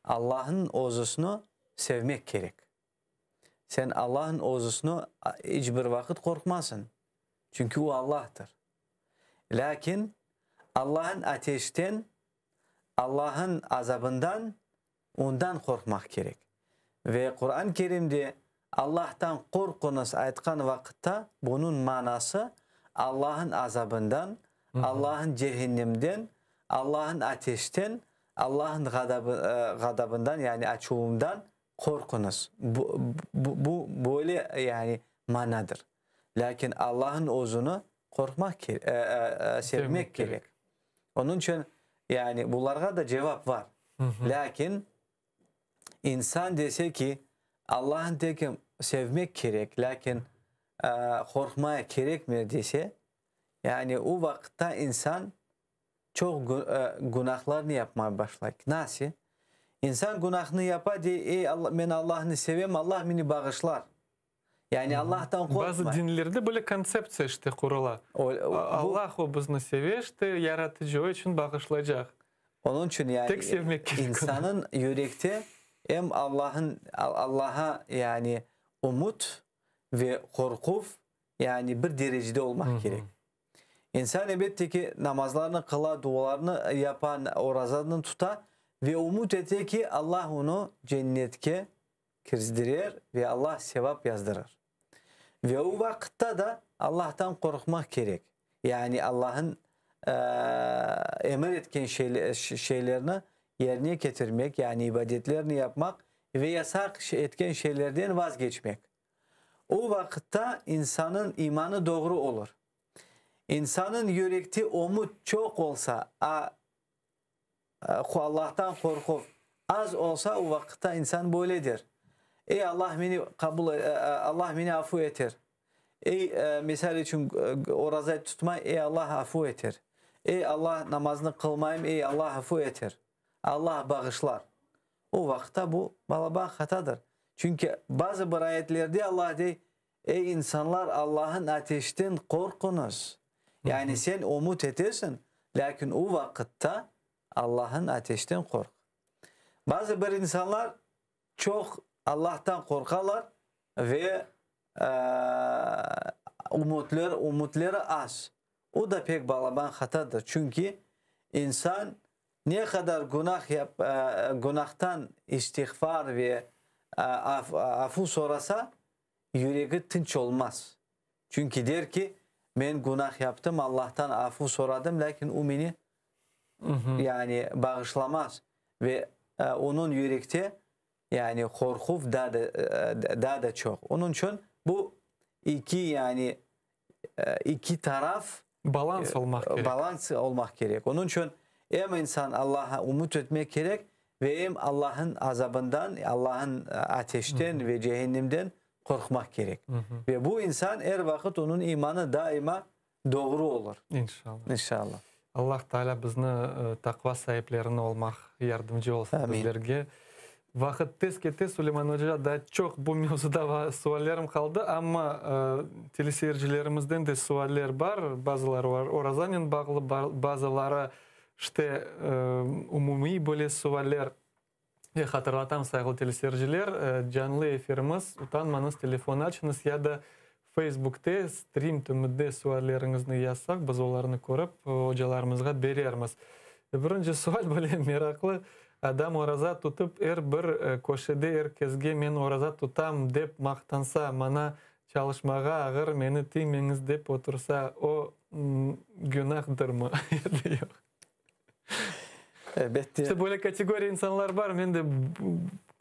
Allah'ın özüsini sevmek kerek. Sen Allah'ın özüsini iç bir vaqıt qorqmasın, çünki o Allah'tır. Lâkin Allah'ın ateşten, Allah'ın azabından ondan qorqmaq kerek. Ve Quran Kerimde Allah'tan qorquñız aytqan vaqıtta bunıñ manası Allah'ın azabından, Allah'ın cehennemden, Allah'ın ateşten, Allah'ın ğadabından yani açuvından qorquñız. Bu, bu, bu böyle yani manadır. Lâkin Allah'ın özüni qorqmaq sevmek kerek. Onıñ içün yani bularğa da cevap var. Lâkin insan dese ki, Allah'ın tekim sevmek kerek, lâkin qorqmaya kerekmi dese, yani o vaqıtta insan. çoq günahlarnı yapmağa başlay. Nasıl? İnsan günahnı yapa, dey, ey, men Allahnı sevem, Allah meni bağışlar. Yani Allahtan qorqmay. Bazı dinlerde böyle kontseptsiya işte qurula. Allah o bizni seve işte, yaratıcı, o içün bağışlaycaq. Onıñ içün yani Tek sevmek kerek onı. insanıñ yürekte em Allahın, Allaha yani ümüt ve qorquv yani bir derecede olmaq kerek. İnsan elbette ki, namazlarını qıla, dualarını yapa, orazanı tuta ve ümüt ete ki, Allah onı cennetke kirdirer ve Allah sevap yazdırır. Ve o vaqıtta da Allahtan qorqmaq kerek. Yani Allah'ın emir etken şeylerni yerine ketirmek, yani ibadetlerni yapmaq ve yasaq etken şeylerden vazgeçmek. O vaqıtta insanıñ imanı doğru olur. İnsanıñ yürekte ümüt çoq olsa, a Allahtan qorquv az olsa, o vaqıtta insan böyle der, Ey, Allah meni qabul, Allah meni afu eter. Ey, misal içün, oraza tutmay, ey, Allah afu eter. Ey, Allah, namaznı qılmayım, ey, Allah afu eter. Allah bağışlar. O vaqıtta bu balaban hatadır. Çünki bazı bir ayetlerde Allah dey, Ey insanlar, Allah'ın ateşten qorquñız. Yani sen ümüt etesiñ, lâkin o vaqıtta Allah'ın ateşten qorq. Bazı bir insanlar çoq Allah'tan qorqalar ve ümütler, ümütleri az. O da pek balaban hatadır. Çünki insan ne qadar günah yap, günahtan istiğfar ve afu sorasa, yüregi tınç olmaz. Çünki der ki, men günah yaptım, Allahtan afu soradım, lâkin o meni, yani bağışlamaz. Ve onıñ yürekte, yani qorquv daa da, daa da çoq. Onıñ içün bu iki, yani iki taraf Balans olmaq kerek. Balans olmaq kerek. Onıñ içün em insan Allah'a ümüt etmek kerek ve em Allah'ın azabından, Allah'ın ateşten ve cehennemden qorqmaq kerek. Ve bu insan er vaqıt onıñ imanı daima doğru olur. İnşallah. İnşallah. Allah Teala bizni taqva saiplerini olmaq yardımcı olsun Amin. bizlerge. Vaqıt tez kete, Suleyman oca, daa çoq bu mevzuda suallerim qaldı, amma teleseyircilerimizden de sualler bar, bazıları orazanen bağlı, bazıları işte umumiy böyle sualler. Ve hatırlatam, sayğılı teleseyirciler, canlı efirimiz, utanmañız, telefon açıñız ya da Facebookte stream tümünde sualleriñizni yazsaq, biz olarnı körip, ocalarımızğa berermiz. Birinci sual böyle meraqlı, adam oraza tutıp, er bir köşede er kesge men oraza tutam dep maqtansa, maña çalışmağa ağır, meni tiymeñiz dep otursa, o günahdırmı ya da yoq? Elbette. İşte böyle kategoriya insanlar bar, men de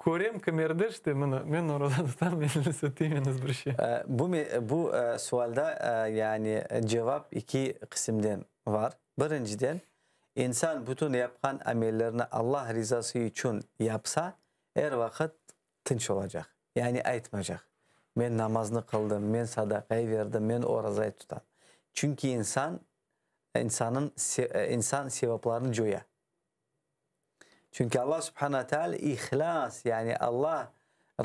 körem kimerde, işte mına, men oraza tutam, meni tiymeñiz bir şey. Bu, bu sualda yani cevap iki qısımden var. Birinciden, insan bütün yapqan amellerini Allah rizası içün yapsa, er vaqıt tınç olacaq. Yani aytmacaq, men namaznı qıldım, men sadaqayı verdim, men orazayı tutam. Çünki insan insanın insan sevaplarını coya. Çünki Allah subhana teala ihlas, yani Allah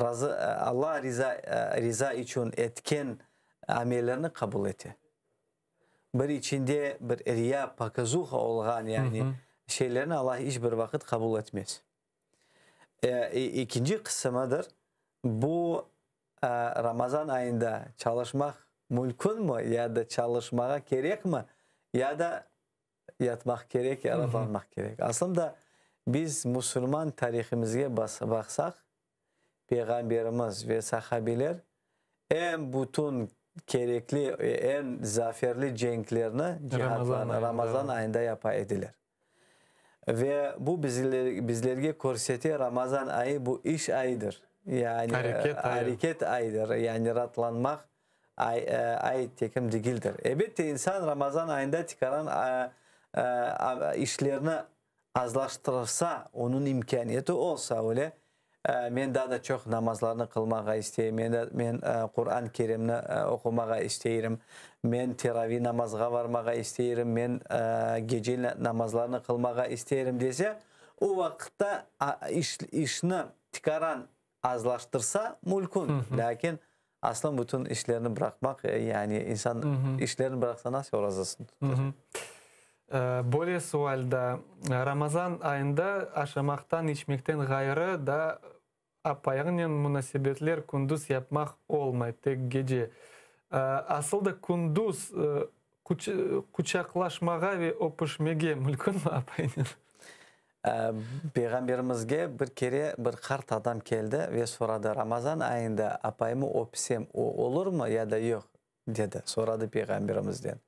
razı Allah riza riza içün etken amellerni qabul ete. Bir içinde bir riya, pokazuha olğan yani şeylerni Allah iç bir vaqıt qabul etmez. Ekinci qısımıdır, bu Ramazan ayında çalışmaq mülkünmi ya da çalışmağa kerekmi, ya da yatmaq kerek, ya raatlanmaq kerek. Aslında biz musulman tarihimizge baqsaq, Peyğamberimiz ve sahabeler eñ bütün kerekli, eñ zaferli cenklerni, cihatlarnı Ramazan ayında yapa ediler. Ve bu bizlerge körsete, Ramazan ayı bu iş ayıdır. Yani areket ayı. Areket ayıdır. Yani raatlanmaq ay, ay tekim degildir. Elbette, insan Ramazan ayında tikaran işlerni azlaştırsa, onıñ imkâniyeti olsa öyle. Men daa da çoq namazlarnı qılmağa isteyim, men men Quran Kerimni oqumağa isteyrim, men teravi namazğa varmağa isteyrim, men gece namazlarnı qılmağa isteyrim dese, o vaqıtta işni tikaran azlaştırsa mülkün. Lâkin aslın bütün işlerni bıraqmaq, yani insan işlerini bıraqsa nasıl orazasını tutar? Böyle sual da, Ramazan ayında aşamaqtan, içmekten ğayrı da apayıñnen munasebetler kündüz yapmaq olmay, tek gece. Asıl da kündüz quçaqlaşmağa ve öpüşmege mülkünmi apaynen? Peyğamberimizge bir kere bir qart adam keldi ve soradı, Ramazan ayında apayımı öpsem, o olurmı ya da yoq? dedi, soradı Peyğamberimizden.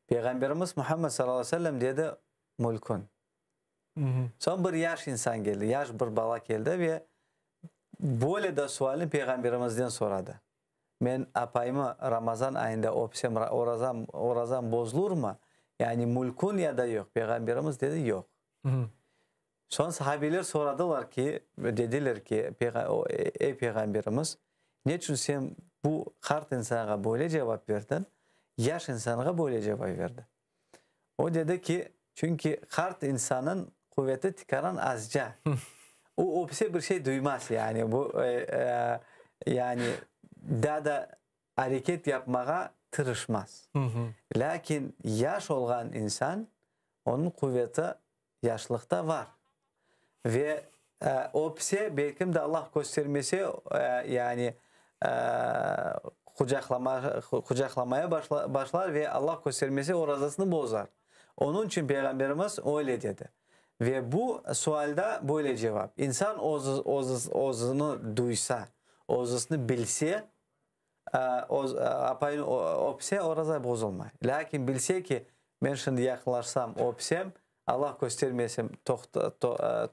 Peyğamberimiz Muhammed salâlâhu aleyhi ve sellem dedi, Mülkün. Soñ bir yaş insan keldi, yaş bir bala keldi ve böyle de sualni Peyğamberimizden soradı, Men apayımı Ramazan ayında öpsem, orazam, orazam bozulurmı? Yani mülkün ya da yoq? Peyğamberimiz dedi, Yoq. Soñ sahabiler soradılar ki, dediler ki, Ey Peyğamberimiz, neçün sen bu qart insanğa böyle cevap berdiñ, yaş insanğa böyle cevap berdiñ? O dedi ki, çünki qart insanıñ quveti tikaran azca. O öpse bir şey duymaz, yani bu, yani daa da areket yapmağa tırışmaz. Lâkin yaş olğan insan, onıñ quveti yaşlıqta var. Ve öpse, belkim de Allah köstermese, yani qucaqlama, qucaqlamaya başlar ve Allah köstermese orazasını bozar. Onıñ içün Peyğamberimiz öyle dedi. Ve bu sualda böyle cevap, İnsan özüni duysa, özüsini bilse, apayını öpse, oraza bozulmay. Lâkin bilse ki, men şimdi yaqınlaşsam, öpsem, Allah köstermesin,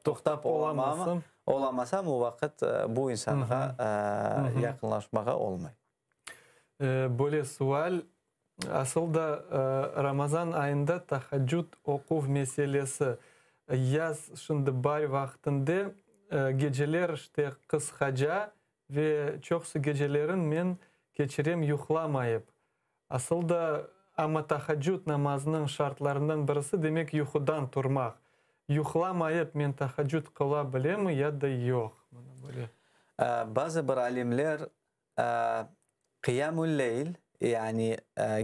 toqtap olamasam, o vaqıt bu insanğa yaqınlaşmağa olmay. Böyle sual, asıl da Ramazan ayında tahaccüd oquv meselesi, yaz şimdi baar vaqtında geceler işte qısqaca Ve çoqusı gecelerin men keçirem yuqlamayıp. Asıl da, amma tahaccüd namazınıñ şartlarından birisi, demek, yuqudan turmaq. Yuqlamayıp men tahaccüd qıla bilemmi ya da yoq? Mına böyle. Bazı bir alimler qiyamül-leyl, yani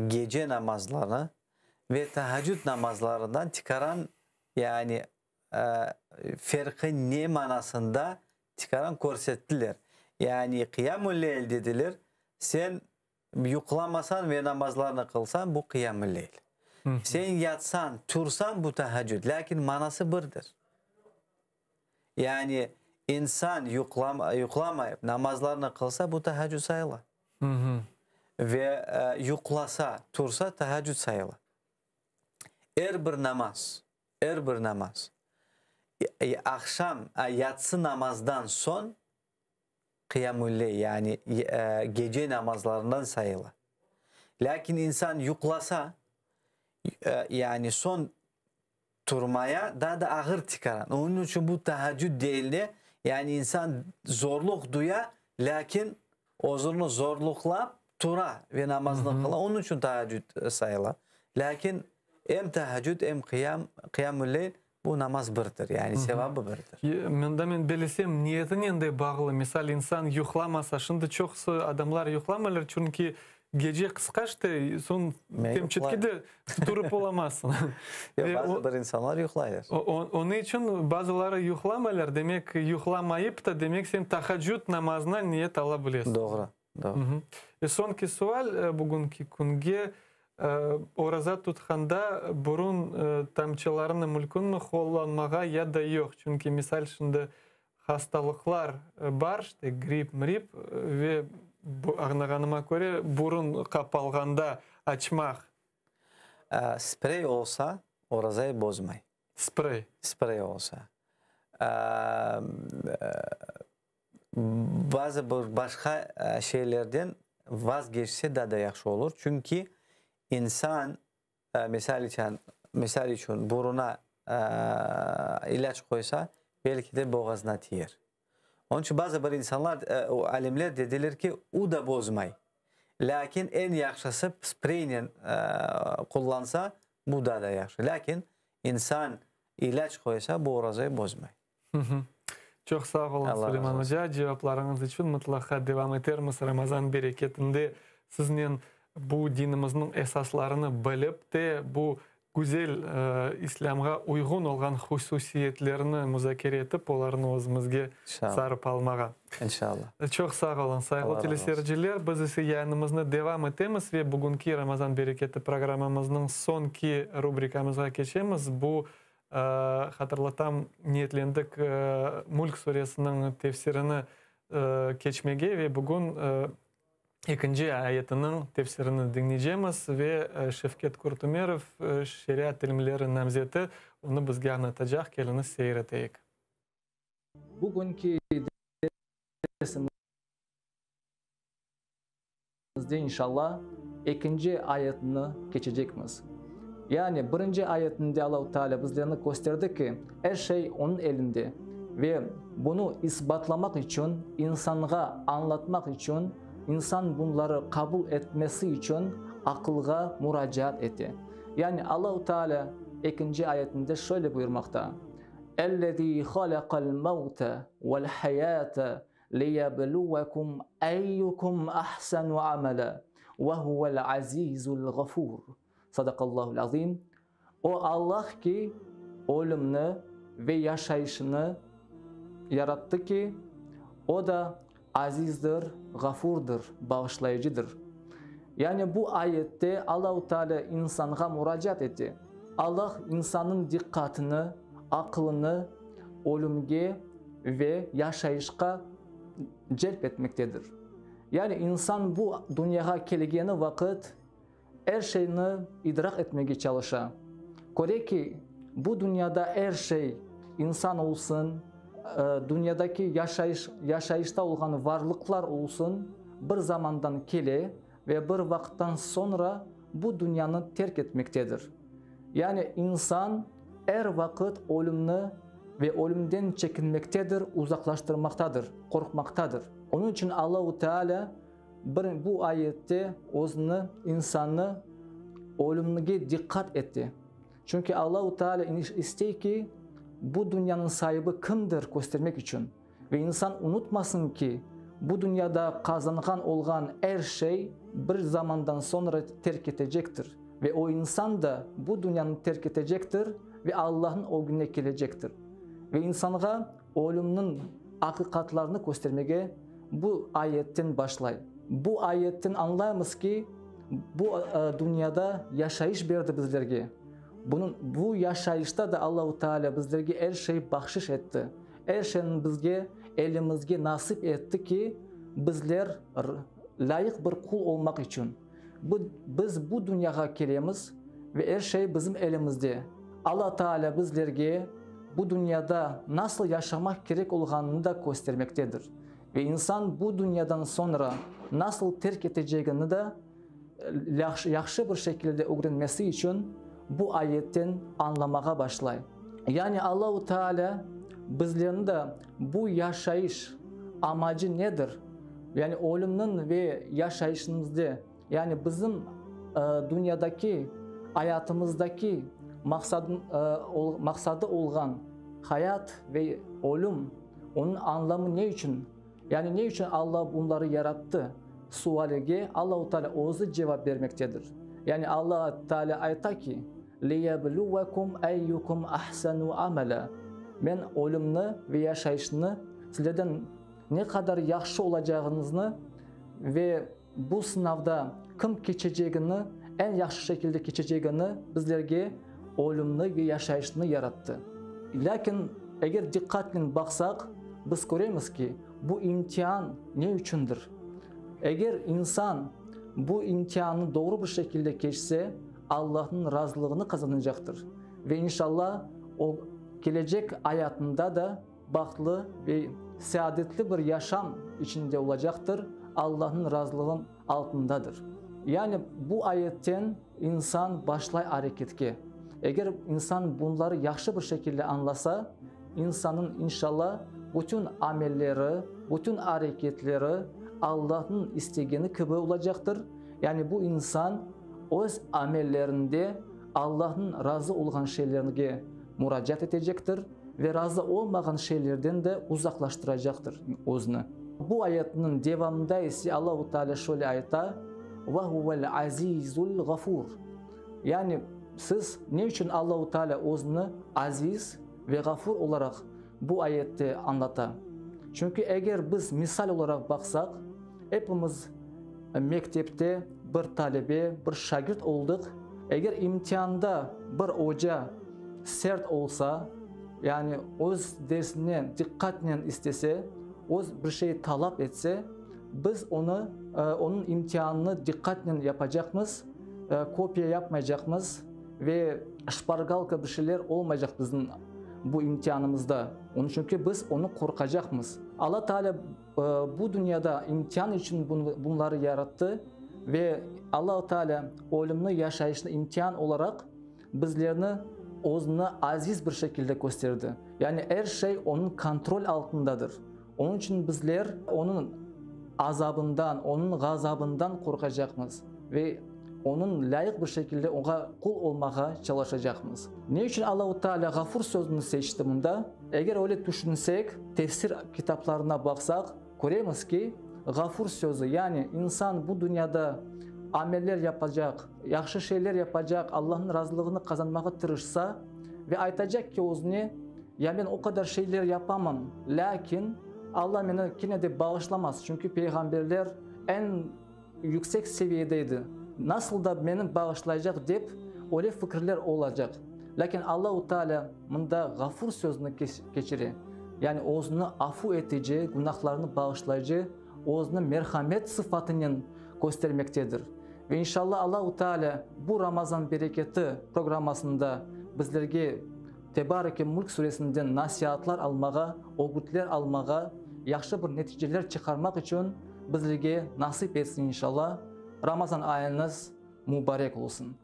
gece namazları ve tahaccüd namazlarından tikaran, yani ferqı ne manasında tikaran körsettiler. Yani qiyamül-leyl dediler, sen yuqlamasan ve namazlarnı qılsan, bu qiyamül-leyl. Sen yatsan, tursan, bu tahaccüd. Lâkin manası birdir. Yani insan yuqlamayıp namazlarnı qılsa, bu tahaccüd sayıla. Ve yuqlasa, tursa, tahaccüd sayıla. Er bir namaz, Er bir namaz. Aqşam, yatsı namazdan soñ qiyamülleyl, yani gece namazlarından sayıla. Lâkin insan yuqlasa, yani soñ turmaya daa da ağır tikaran. Onıñ içün bu tahaccüd değil de, yani insan zorluq duya, lâkin özüni zorluqlap tura ve namazını qıla. Onıñ içün tahaccüd sayıla. Lâkin Em tahaccüd, em qıyam, qıyamülleyl, bu namaz birdir, yani sevabı birdir. Mında men belesem, niyetinen de bağlı. Misal, insan yuqlamasa, şimdi çoqusı adamlar yuqlamaylar, çünki gece qısqa işte, soñ temçitke de turıp olamazsıñ. Yoq, bazı bir insanlar yuqlaylar. Onıñ içün bazıları yuqlamaylar, demek, yuqlamayıp ta, demek, sen tahaccüd namazına niyet ala bilesiñ. Doğru. Doğru. Ve soñki sual bugünki künge, oraza tutqanda burun tamçılarını mülkünmi qullanmağa ya da yoq? Çünki, misal, şimdi hastalıqlar bar, işte grip, mrip, ve añlağanıma köre, burun qapalğanda açmaq. Sprey olsa, orazayı bozmay. Sprey. Sprey olsa. Bazı bir başqa şeylerden vazgeçse daa da yahşı olur, çünki insan, misal içün, misal içün, buruna ilâc qoysa, belki de boğazına tiyer. Onıñ içün bazı bir insanlar, alimler dediler ki, u da bozmay. Lâkin eñ yahşısı spreynen qullansa, bu daa da yahşı. Lâkin insan ilâc qoysa, bu orazayı bozmay. Çoq sağ oluñ, Suleyman oca, cevaplarıñız içün. Mıtlaqa devam etermiz Ramazan bereketinde siznen bu dinimizniñ esaslarını bilip te, bu güzel İslâmğa uyğun olğan hususiyetlerni muzakere etip, olarnı özümizge sarıp almağa. İnşallah. Çoq sağ oluñ, sayğılı teleseyirciler. Biz ise yayınımıznı devam etemiz ve bugünki Ramazan bereketi programmamıznıñ soñki rubrikamızğa keçemiz. Bu, hatırlatam, niyetlendik Mülk suresiniñ tefsirini keçmege ve bugün ekinci ayetiniñ tefsirini diñleycemiz ve Şevket Kurtumerov, şeriat ilimleri namzeti, onı bizge añlatacaq. Keliñiz, seyir eteyik. Bugünki dersimizde, inşallah, ekinci ayetni keçecekmiz. Yani birinci ayetinde Allahu Teala bizlerni kösterdi ki, er şey Onıñ elinde ve bunı isbatlamaq içün, insanğa añlatmaq içün, insan bunları qabul etmesi içün aqılğa muracaat ete. Yani Allahu Teala ekinci ayetinde şöyle buyurmaqta, Ellezî halaqal mevte vel hayâte liyebluvekum eyyukum ahsenu amela ve huvel azîzul gafûr. Sadaqallahul azîm. O Allah ki, ölümni ve yaşayışnı yarattı ki, O da Azizdir, Gafurdır, Bağışlayıcıdır. Yani bu ayette Allahu Teala insanğa muracaat ete. Allah insannıñ diqqatını, aqılını ölümge ve yaşayışqa celp etmektedir. Yani insan bu dünyağa kelgeni vaqıt Er şeyni idraq etmege çalışa. Köre ki, bu dünyada er şey, insan olsun, dünyadaki yaşayış, yaşayışta olğan varlıqlar olsun, bir zamandan kele ve bir vaqıttan soñra bu dünyanı terk etmektedir. Yani insan er vaqıt ölümni ve ölümden çekinmektedir, uzaqlaştırmaqtadır, qorqmaqtadır. Onıñ içün Allahu Teala Bir bu ayette özüni, insannı ölümge diqqat ete. Çünki Allahu Teala istey ki, bu dünyanıñ saibi kimdir köstermek içün. Ve insan unutmasın ki, bu dünyada qazanğan olğan er şey bir zamandan soñra terk etecektir. Ve o insan da bu dünyanı terk etecektir ve Allahnıñ ögüne kelecektir. Ve insanğa ölümniñ aqiqatlarını köstermege bu ayetten başlay. Bu ayetten añlaymız ki, bu dünyada yaşayış berdi bizlerge. Bunıñ, bu yaşayışta da Allahu Teala bizlerge er şey bahşış etti. Er şeyni bizge, elimizge nasip etti ki, bizler lâyıq bir qul olmaq içün. Biz bu dünyağa kelemiz ve er şey bizim elimizde. Alla Taalâ bizlerge bu dünyada nasıl yaşamaq kerek olğanını da köstermektedir. Ve insan bu dünyadan soñra nasıl terk etecegini de yahşı bir şekilde ögrenmesi içün bu ayetten añlamağa başlay. Yani Allahu Taalâ bizlerni de bu yaşayış amacı nedir? Yani ölümniñ ve yaşayışımızda, yani bizim dünyadaki ayatımızdaki maqsadı olğan hayat ve ölüm, onıñ añlamı ne içün? Yani ne içün Alla bunları yarattı? Sualige Allahu Teala özü cevap bermektedir. Yani Alla Teala ayta ki, Liyebluvekum eyyukum ahsenu amela, Men ölümni ve yaşayışnı sizlerden ne qadar yahşı olacağıñıznı ve bu sınavda kim keçecegini, eñ yahşı şekilde keçecegini bizlerge ölümni ve yaşayışnı yarattı. Lâkin eger diqqatnen baqsaq, biz köremiz ki, bu imtian ne içündir? Eger insan bu imtiannı doğru bir şekilde keçse, Allahnıñ razılığını qazanacaqtır ve inşallah o kelecek ayatında da bahtlı ve seadetli bir yaşam içinde olacaqtır, Allahnıñ razılığın altındadır. Yani bu ayetten insan başlay areketke. Eger insan bunları yahşı bir şekilde añlasa, insanıñ, inşallah, bütün amelleri, bütün areketleri Allahnıñ istegeni kibi olacaqtır. Yani bu insan öz amellerinde Allahnıñ razı olğan şeylerge muracaat etecektir ve razı olmağan şeylerden de uzaqlaştıracaqtır özüni. Bu ayetniñ devamında ise Allahu Teala şöyle ayta, Ve huvel azizul gafur. Yani siz ne içün Allahu Teala özüni aziz ve gafur olaraq bu ayette añlata? Çünki eger biz misal olaraq baqsaq, epimiz mektepte bir talebe, bir şagirt oldıq. Eger imtianda bir oca sert olsa, yani öz dersine diqqatnen istese, öz bir şey talap etse, biz onı, onıñ imtianını diqqatnen yapacaqmız, kopiya yapmaycaqmız ve şpargalka bir şeyler olmaycaq bizim bu imtianımızda. Onıñ çünki biz onı qorqacaqmız. Alla Taalâ bu dünyada imtian içün bunları yarattı ve Alla Taalâ ölümni, yaşayışnı imtian olaraq bizlerni özüni aziz bir şekilde kösterdi. Yani er şey onıñ kontrol altındadır. Onıñ içün bizler onıñ azabından, onıñ ğazabından qorqacaqmız ve onıñ lâyıq bir şekilde oña qul olmağa çalışacaqmız. Ne içün Allahu Teala Ğafur sözüni seçti mında? Eger öyle tüşünsek, tefsir kitaplarına baqsaq, köremiz ki, Ğafur sözü, yani insan bu dünyada ameller yapacaq, yahşı şeyler yapacaq, Allahnıñ razılığını qazanmağa tırışsa ve aytacaq ki özüne, Ya men o qadar şeyler yapamam, lâkin Alla meni kene de bağışlamaz, çünki peyğamberler eñ yüksek seviyede edi, nasıl da meni bağışlaycaq dep öyle fikirler olacaq. Lâkin Allahu Teala mında Ğafur sözüni keçire, yani özüni afu etici, günahlarnı bağışlayıcı, özüni merhamet sıfatınen köstermektedir. Ve inşallah Allahu Teala bu Ramazan bereketi programmasında bizlerge Tebareke Mülk suresinden nasiatlar almağa, ögütler almağa, yahşı bir neticeler çıqarmaq içün bizlerge nasip etsin inşallah. Ramazan ayıñız mubarek olsun.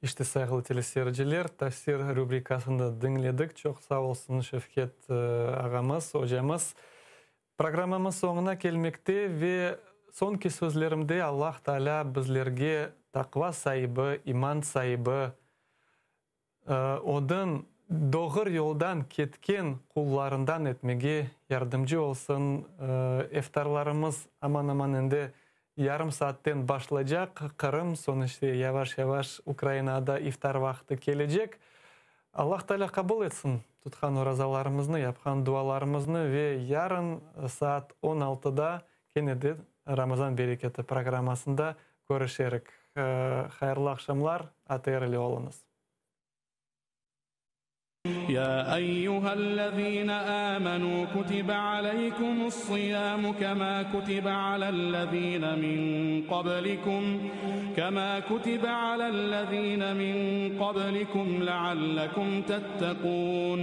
İşte, sayğılı teleseyirciler, tafsir rubrikasını diñledik. Çoq sağ olsun Şevket ağamız, ocamız. Programmamız soñuna kelmekte ve soñki sözlerimde Allah Taalâ bizlerge taqva saibi, iman saibi, Onıñ doğru yoldan ketken qullarından etmege yardımcı olsun. Eftarlarımız aman-aman endi yarım saatten başlaycaq. Qırım, soñ işte yavaş-yavaş Ukrainada iftar vaqtı kelecek. Allah Taalâ qabul etsin tutqan orazalarımıznı, yapqan dualarımıznı ve yarın saat on altıda kene de Ramazan bereketi programmasında körüşerik. Hayırlı aqşamlar, ATR ile oluñız. Ya eyyühellezine âmenû kutibe aleykumus-siyâmu kemâ kutibe alellezîne min qablikum kemâ kutibe alellezîne min qablikum leallekum tettekûn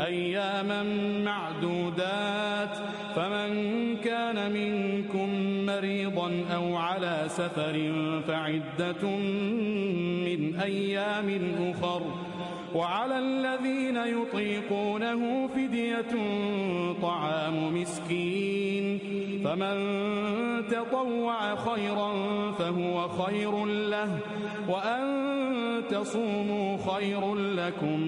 eyyâmen me'dûdât femen kâne minkum merîdan ev alâ seferin feiddetun min eyyâmin uhar Ve alellezîne yutîkûnehu fidyetun ta'âmu miskîn, femen tetavva'a hayran fehuve hayrun leh, ve en tesûmû hayrun lekum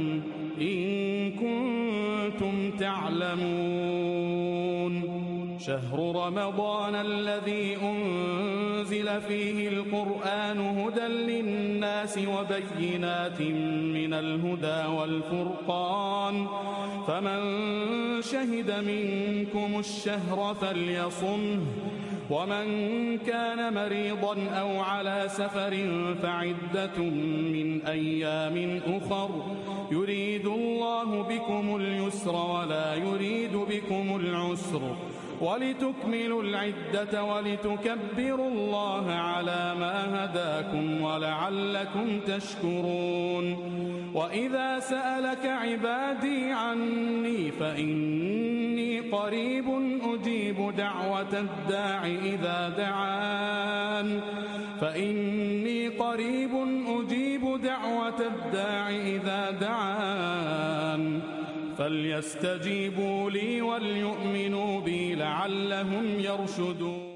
in kuntum te'lemûn. Şehru Ramazânellezî unzile fîhil Kur'ânu huden linnâsi ve beyinâtin minel hudâ vel furqân, femen şehide minkumuş-şehre felyasumh, ve men kâne merîdan ev alâ seferin feiddetun min eyyâmin uhar, yuridullahu bikumul yusra ve lâ yuridu bikumul usr. Ve litukmilul iddete ve litukebbirullaha alâ mâ hedâkum ve leallekum teşkurûn. Ve izâ se'eleke ibâdî annî fe innî qarîbun ucîbu da'veted-dâ'i izâ de'ân. Fe innî qarîbun ucîbu. دَعْوَةَ الدَّاعِ إِذَا دَعَانِ فَلْيَسْتَجِيبُوا لِي وَلْيُؤْمِنُوا بِي لَعَلَّهُمْ يَرْشُدُونَ.